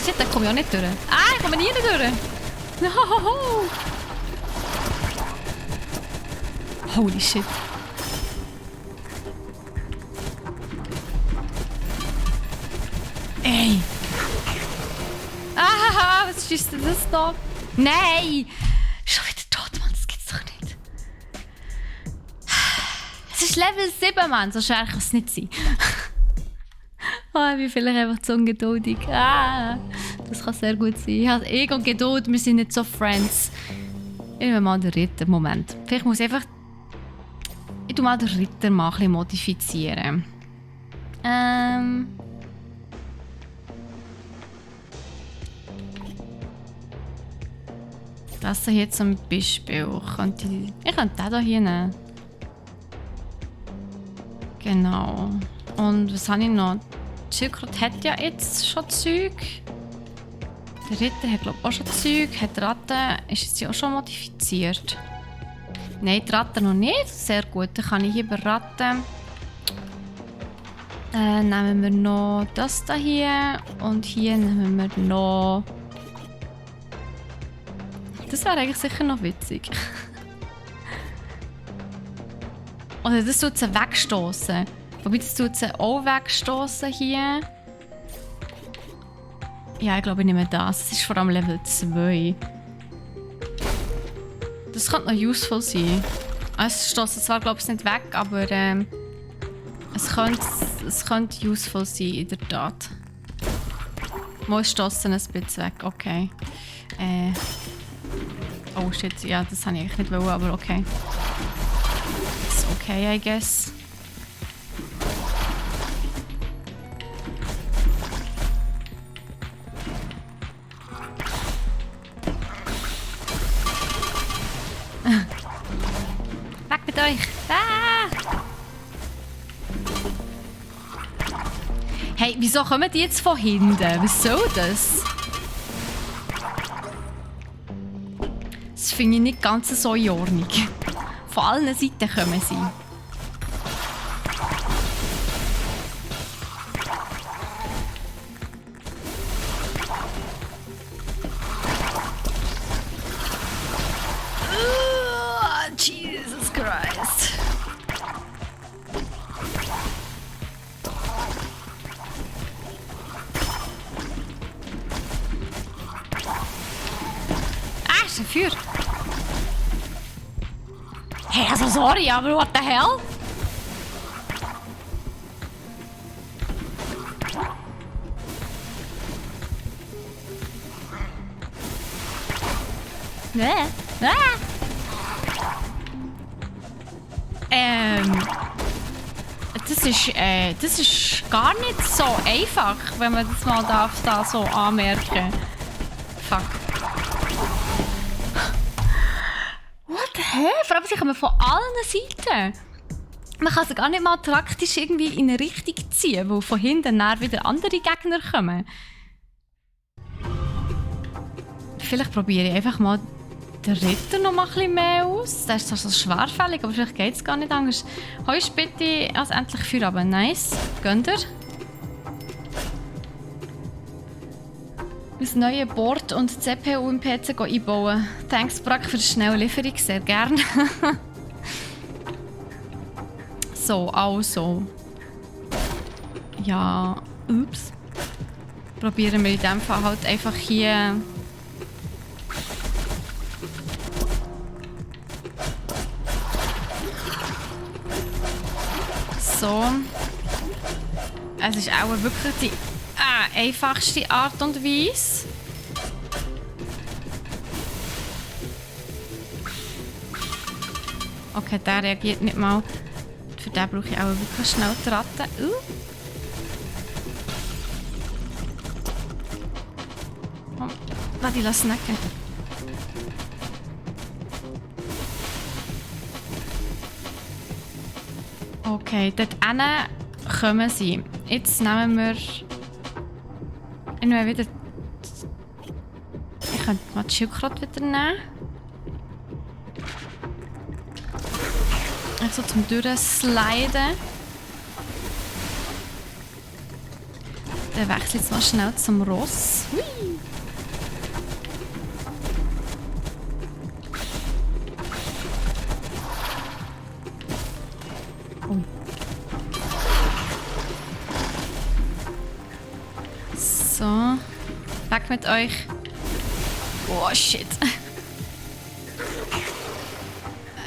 Shit, da komme ich auch nicht durch. Ich komme nie durch. No. Holy shit. Ey. Was ist denn das da? Nein! Schon wieder tot, Mann, das gibt's doch nicht. Es ist Level 7, Mann, so schwer kann es nicht sein. Ich bin vielleicht einfach zu ungeduldig. Das kann sehr gut sein. Ich habe Ego und Geduld, wir sind nicht so Friends. Ich nehme mal den Ritter. Moment. Vielleicht muss ich einfach... Ich tue mal den Ritter mal ein bisschen modifizieren. Das hier zum Beispiel. Ich könnte den hier nehmen. Genau. Und was habe ich noch? Schildkröte hat ja jetzt schon Zeug. Der Ritter hat glaube ich auch schon Zeug. Hat die Ratte, ist jetzt ja auch schon modifiziert. Nein, die Ratte noch nicht. Sehr gut, dann kann ich hier bei Ratte. Nehmen wir noch das hier. Und hier nehmen wir noch... Das wäre eigentlich sicher noch witzig. Oder das tut sie wegstoßen. Wobei, das tut sie auch wegstoßen hier. Ja, ich glaube, ich nehme das. Das ist vor allem Level 2. Das könnte noch useful sein. Es stoßt zwar, glaube ich, nicht weg, aber es könnte useful sein, in der Tat. Mal stoßen ein bisschen weg, okay. Oh shit, ja, das habe ich eigentlich nicht wollen, aber okay. Ist okay, I guess. Weg mit euch! Hey, wieso kommen die jetzt von hinten? Was soll das? Das finde ich nicht ganz so in Ordnung. Von allen Seiten kommen sie. Jesus Christ. Ist ein Feuer. Hey, also sorry, aber what the hell? Das ist gar nicht so einfach, wenn man das mal da so anmerken. Fuck. What the hell? Vor allem, sie kommen von allen Seiten. Man kann sie gar nicht mal praktisch irgendwie in eine Richtung ziehen, wo von hinten dann wieder andere Gegner kommen. Vielleicht probiere ich einfach mal den Ritter noch mal ein bisschen mehr aus. Der ist zwar so schwerfällig, aber vielleicht geht es gar nicht anders. Heute bitte als endlich Feuer runter. Nice. Gönnt ihr? Das neue Board und CPU im PC einbauen. Thanks, Brack, für die schnelle Lieferung. Sehr gerne. So, also. Ja, ups. Probieren wir in dem Fall halt einfach hier... So. Es ist auch wirklich die einfachste Art und Weise. Okay, der reagiert nicht mal. Für den brauche ich auch wirklich schnell die Ratte. Oh, lass die snacken. Okay, dort hinten kommen sie. Jetzt nehmen wir... Irgendwie wieder... Ich könnte mal die Schildkröte wieder nehmen. So zum Durchsliden. Dann wechsle ich jetzt mal schnell zum Ross. Hui. Oh. So. Weg mit euch. Oh shit.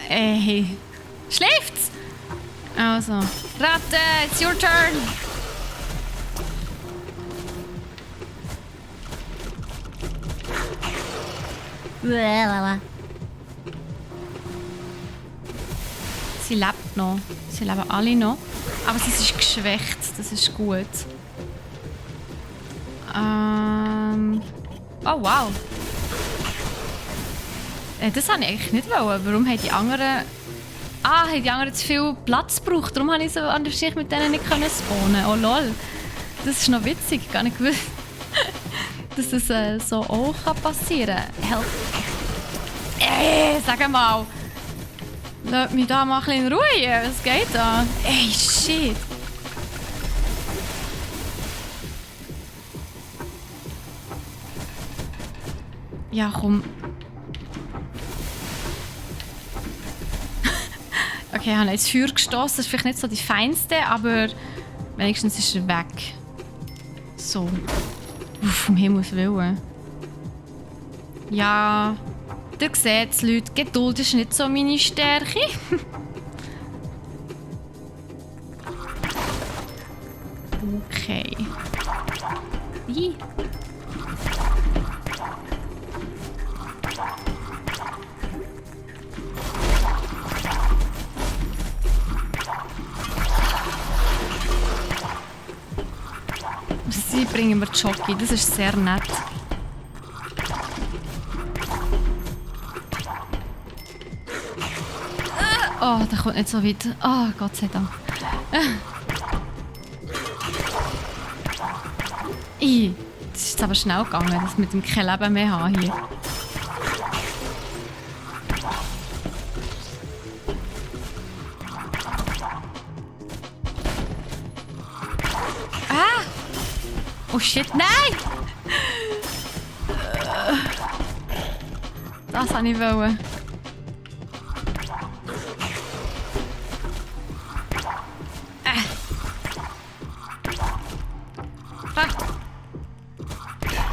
Ey. Schläft's? Also. Ratte, it's your turn. Sie lebt noch. Sie leben alle noch. Aber sie ist geschwächt. Das ist gut. Oh wow. Das wollte ich eigentlich nicht wollen. Warum haben die anderen... haben die anderen zu viel Platz gebraucht. Darum konnte ich so an der Geschichte mit denen nicht spawnen. Oh lol. Das ist noch witzig. Gar nicht gewusst, dass das so auch passieren kann. Help. Sag mal. Lass mich da mal ein bisschen in Ruhe. Was geht da? Ey, shit. Ja, komm. Okay, ich habe ins Feuer gestoßen. Das ist vielleicht nicht so die feinste, aber wenigstens ist er weg. So. Uff, um Himmels Willen. Ja, ihr seht es, Leute. Geduld ist nicht so meine Stärke. Okay. Wie? Sie bringen mir Jockey, das ist sehr nett. Oh, der kommt nicht so weit. Oh, Gott sei Dank. Das ist jetzt aber schnell gegangen, das mit dem kein Leben mehr haben hier. Oh shit, nein! Das wollte ich wollen.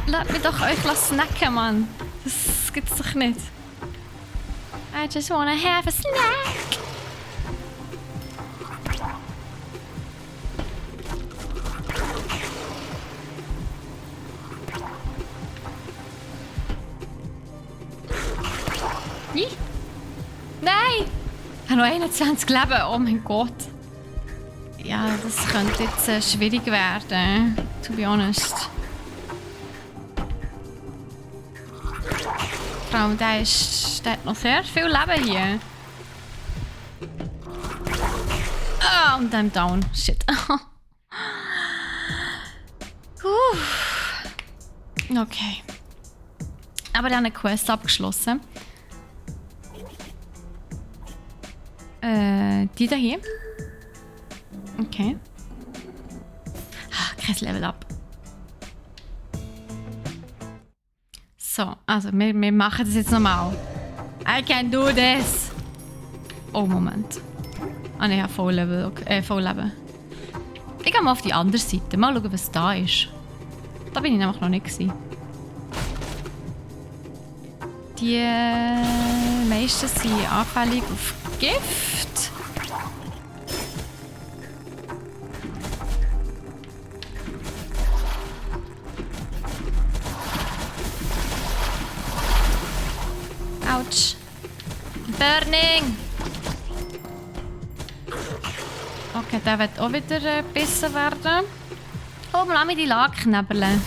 Lasst mich doch euch snacken, Mann. Das gibt's doch nicht. I just wanna have a snack. Nein! Ich habe noch 21 Leben. Oh mein Gott. Ja, das könnte jetzt schwierig werden. To be honest. Vor allem, der hat noch sehr viel Leben hier. Ah, und dann down. Shit. Okay. Aber dann eine Quest abgeschlossen. Die da hier. Okay. Kein Level up. So, also wir machen das jetzt nochmal. I can do this. Oh, Moment. Ah, ne, ich habe voll Level. Okay, voll Leben. Ich gehe mal auf die andere Seite. Mal schauen, was da ist. Da bin ich nämlich noch nicht gewesen. Die meisten sind anfällig auf Gift. Autsch. Burning! Okay, der wird auch wieder besser werden. Oh, lass mich die Lage knebeln.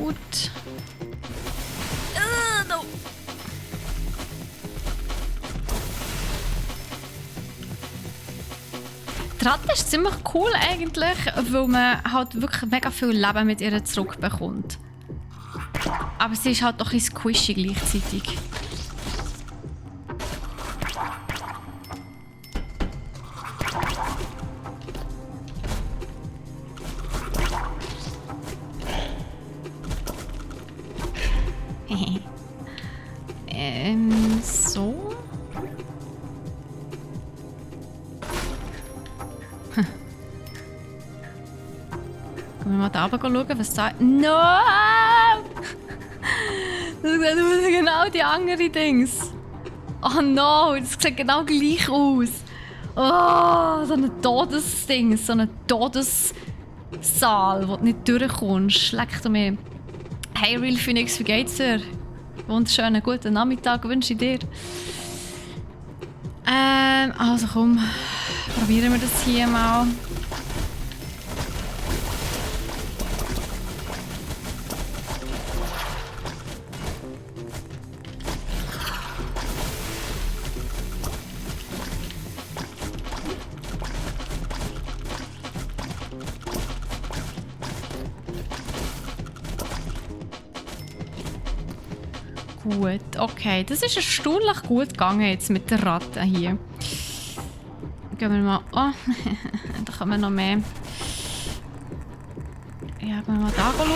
gut. No. Die Ratte ist ziemlich cool eigentlich, weil man halt wirklich mega viel Leben mit ihr zurückbekommt. Aber sie ist halt doch ein bisschen squishy gleichzeitig. So. Gehen wir mal da runter schauen, was da... No! Das sieht genau die andere Dings. Oh no, das sieht genau gleich aus. Oh, so ein Todesding, so ein Todessaal, wo du nicht durchkommst. Schleckt mir. Hey Real Phoenix, wie geht's dir? Wunderschönen guten Nachmittag wünsche ich dir. Also komm, probieren wir das hier mal. Gut, okay. Das ist erstaunlich gut gegangen jetzt mit der Ratte hier. Gehen wir mal... Oh, da kommen noch mehr. Ja, gehen wir mal da schauen.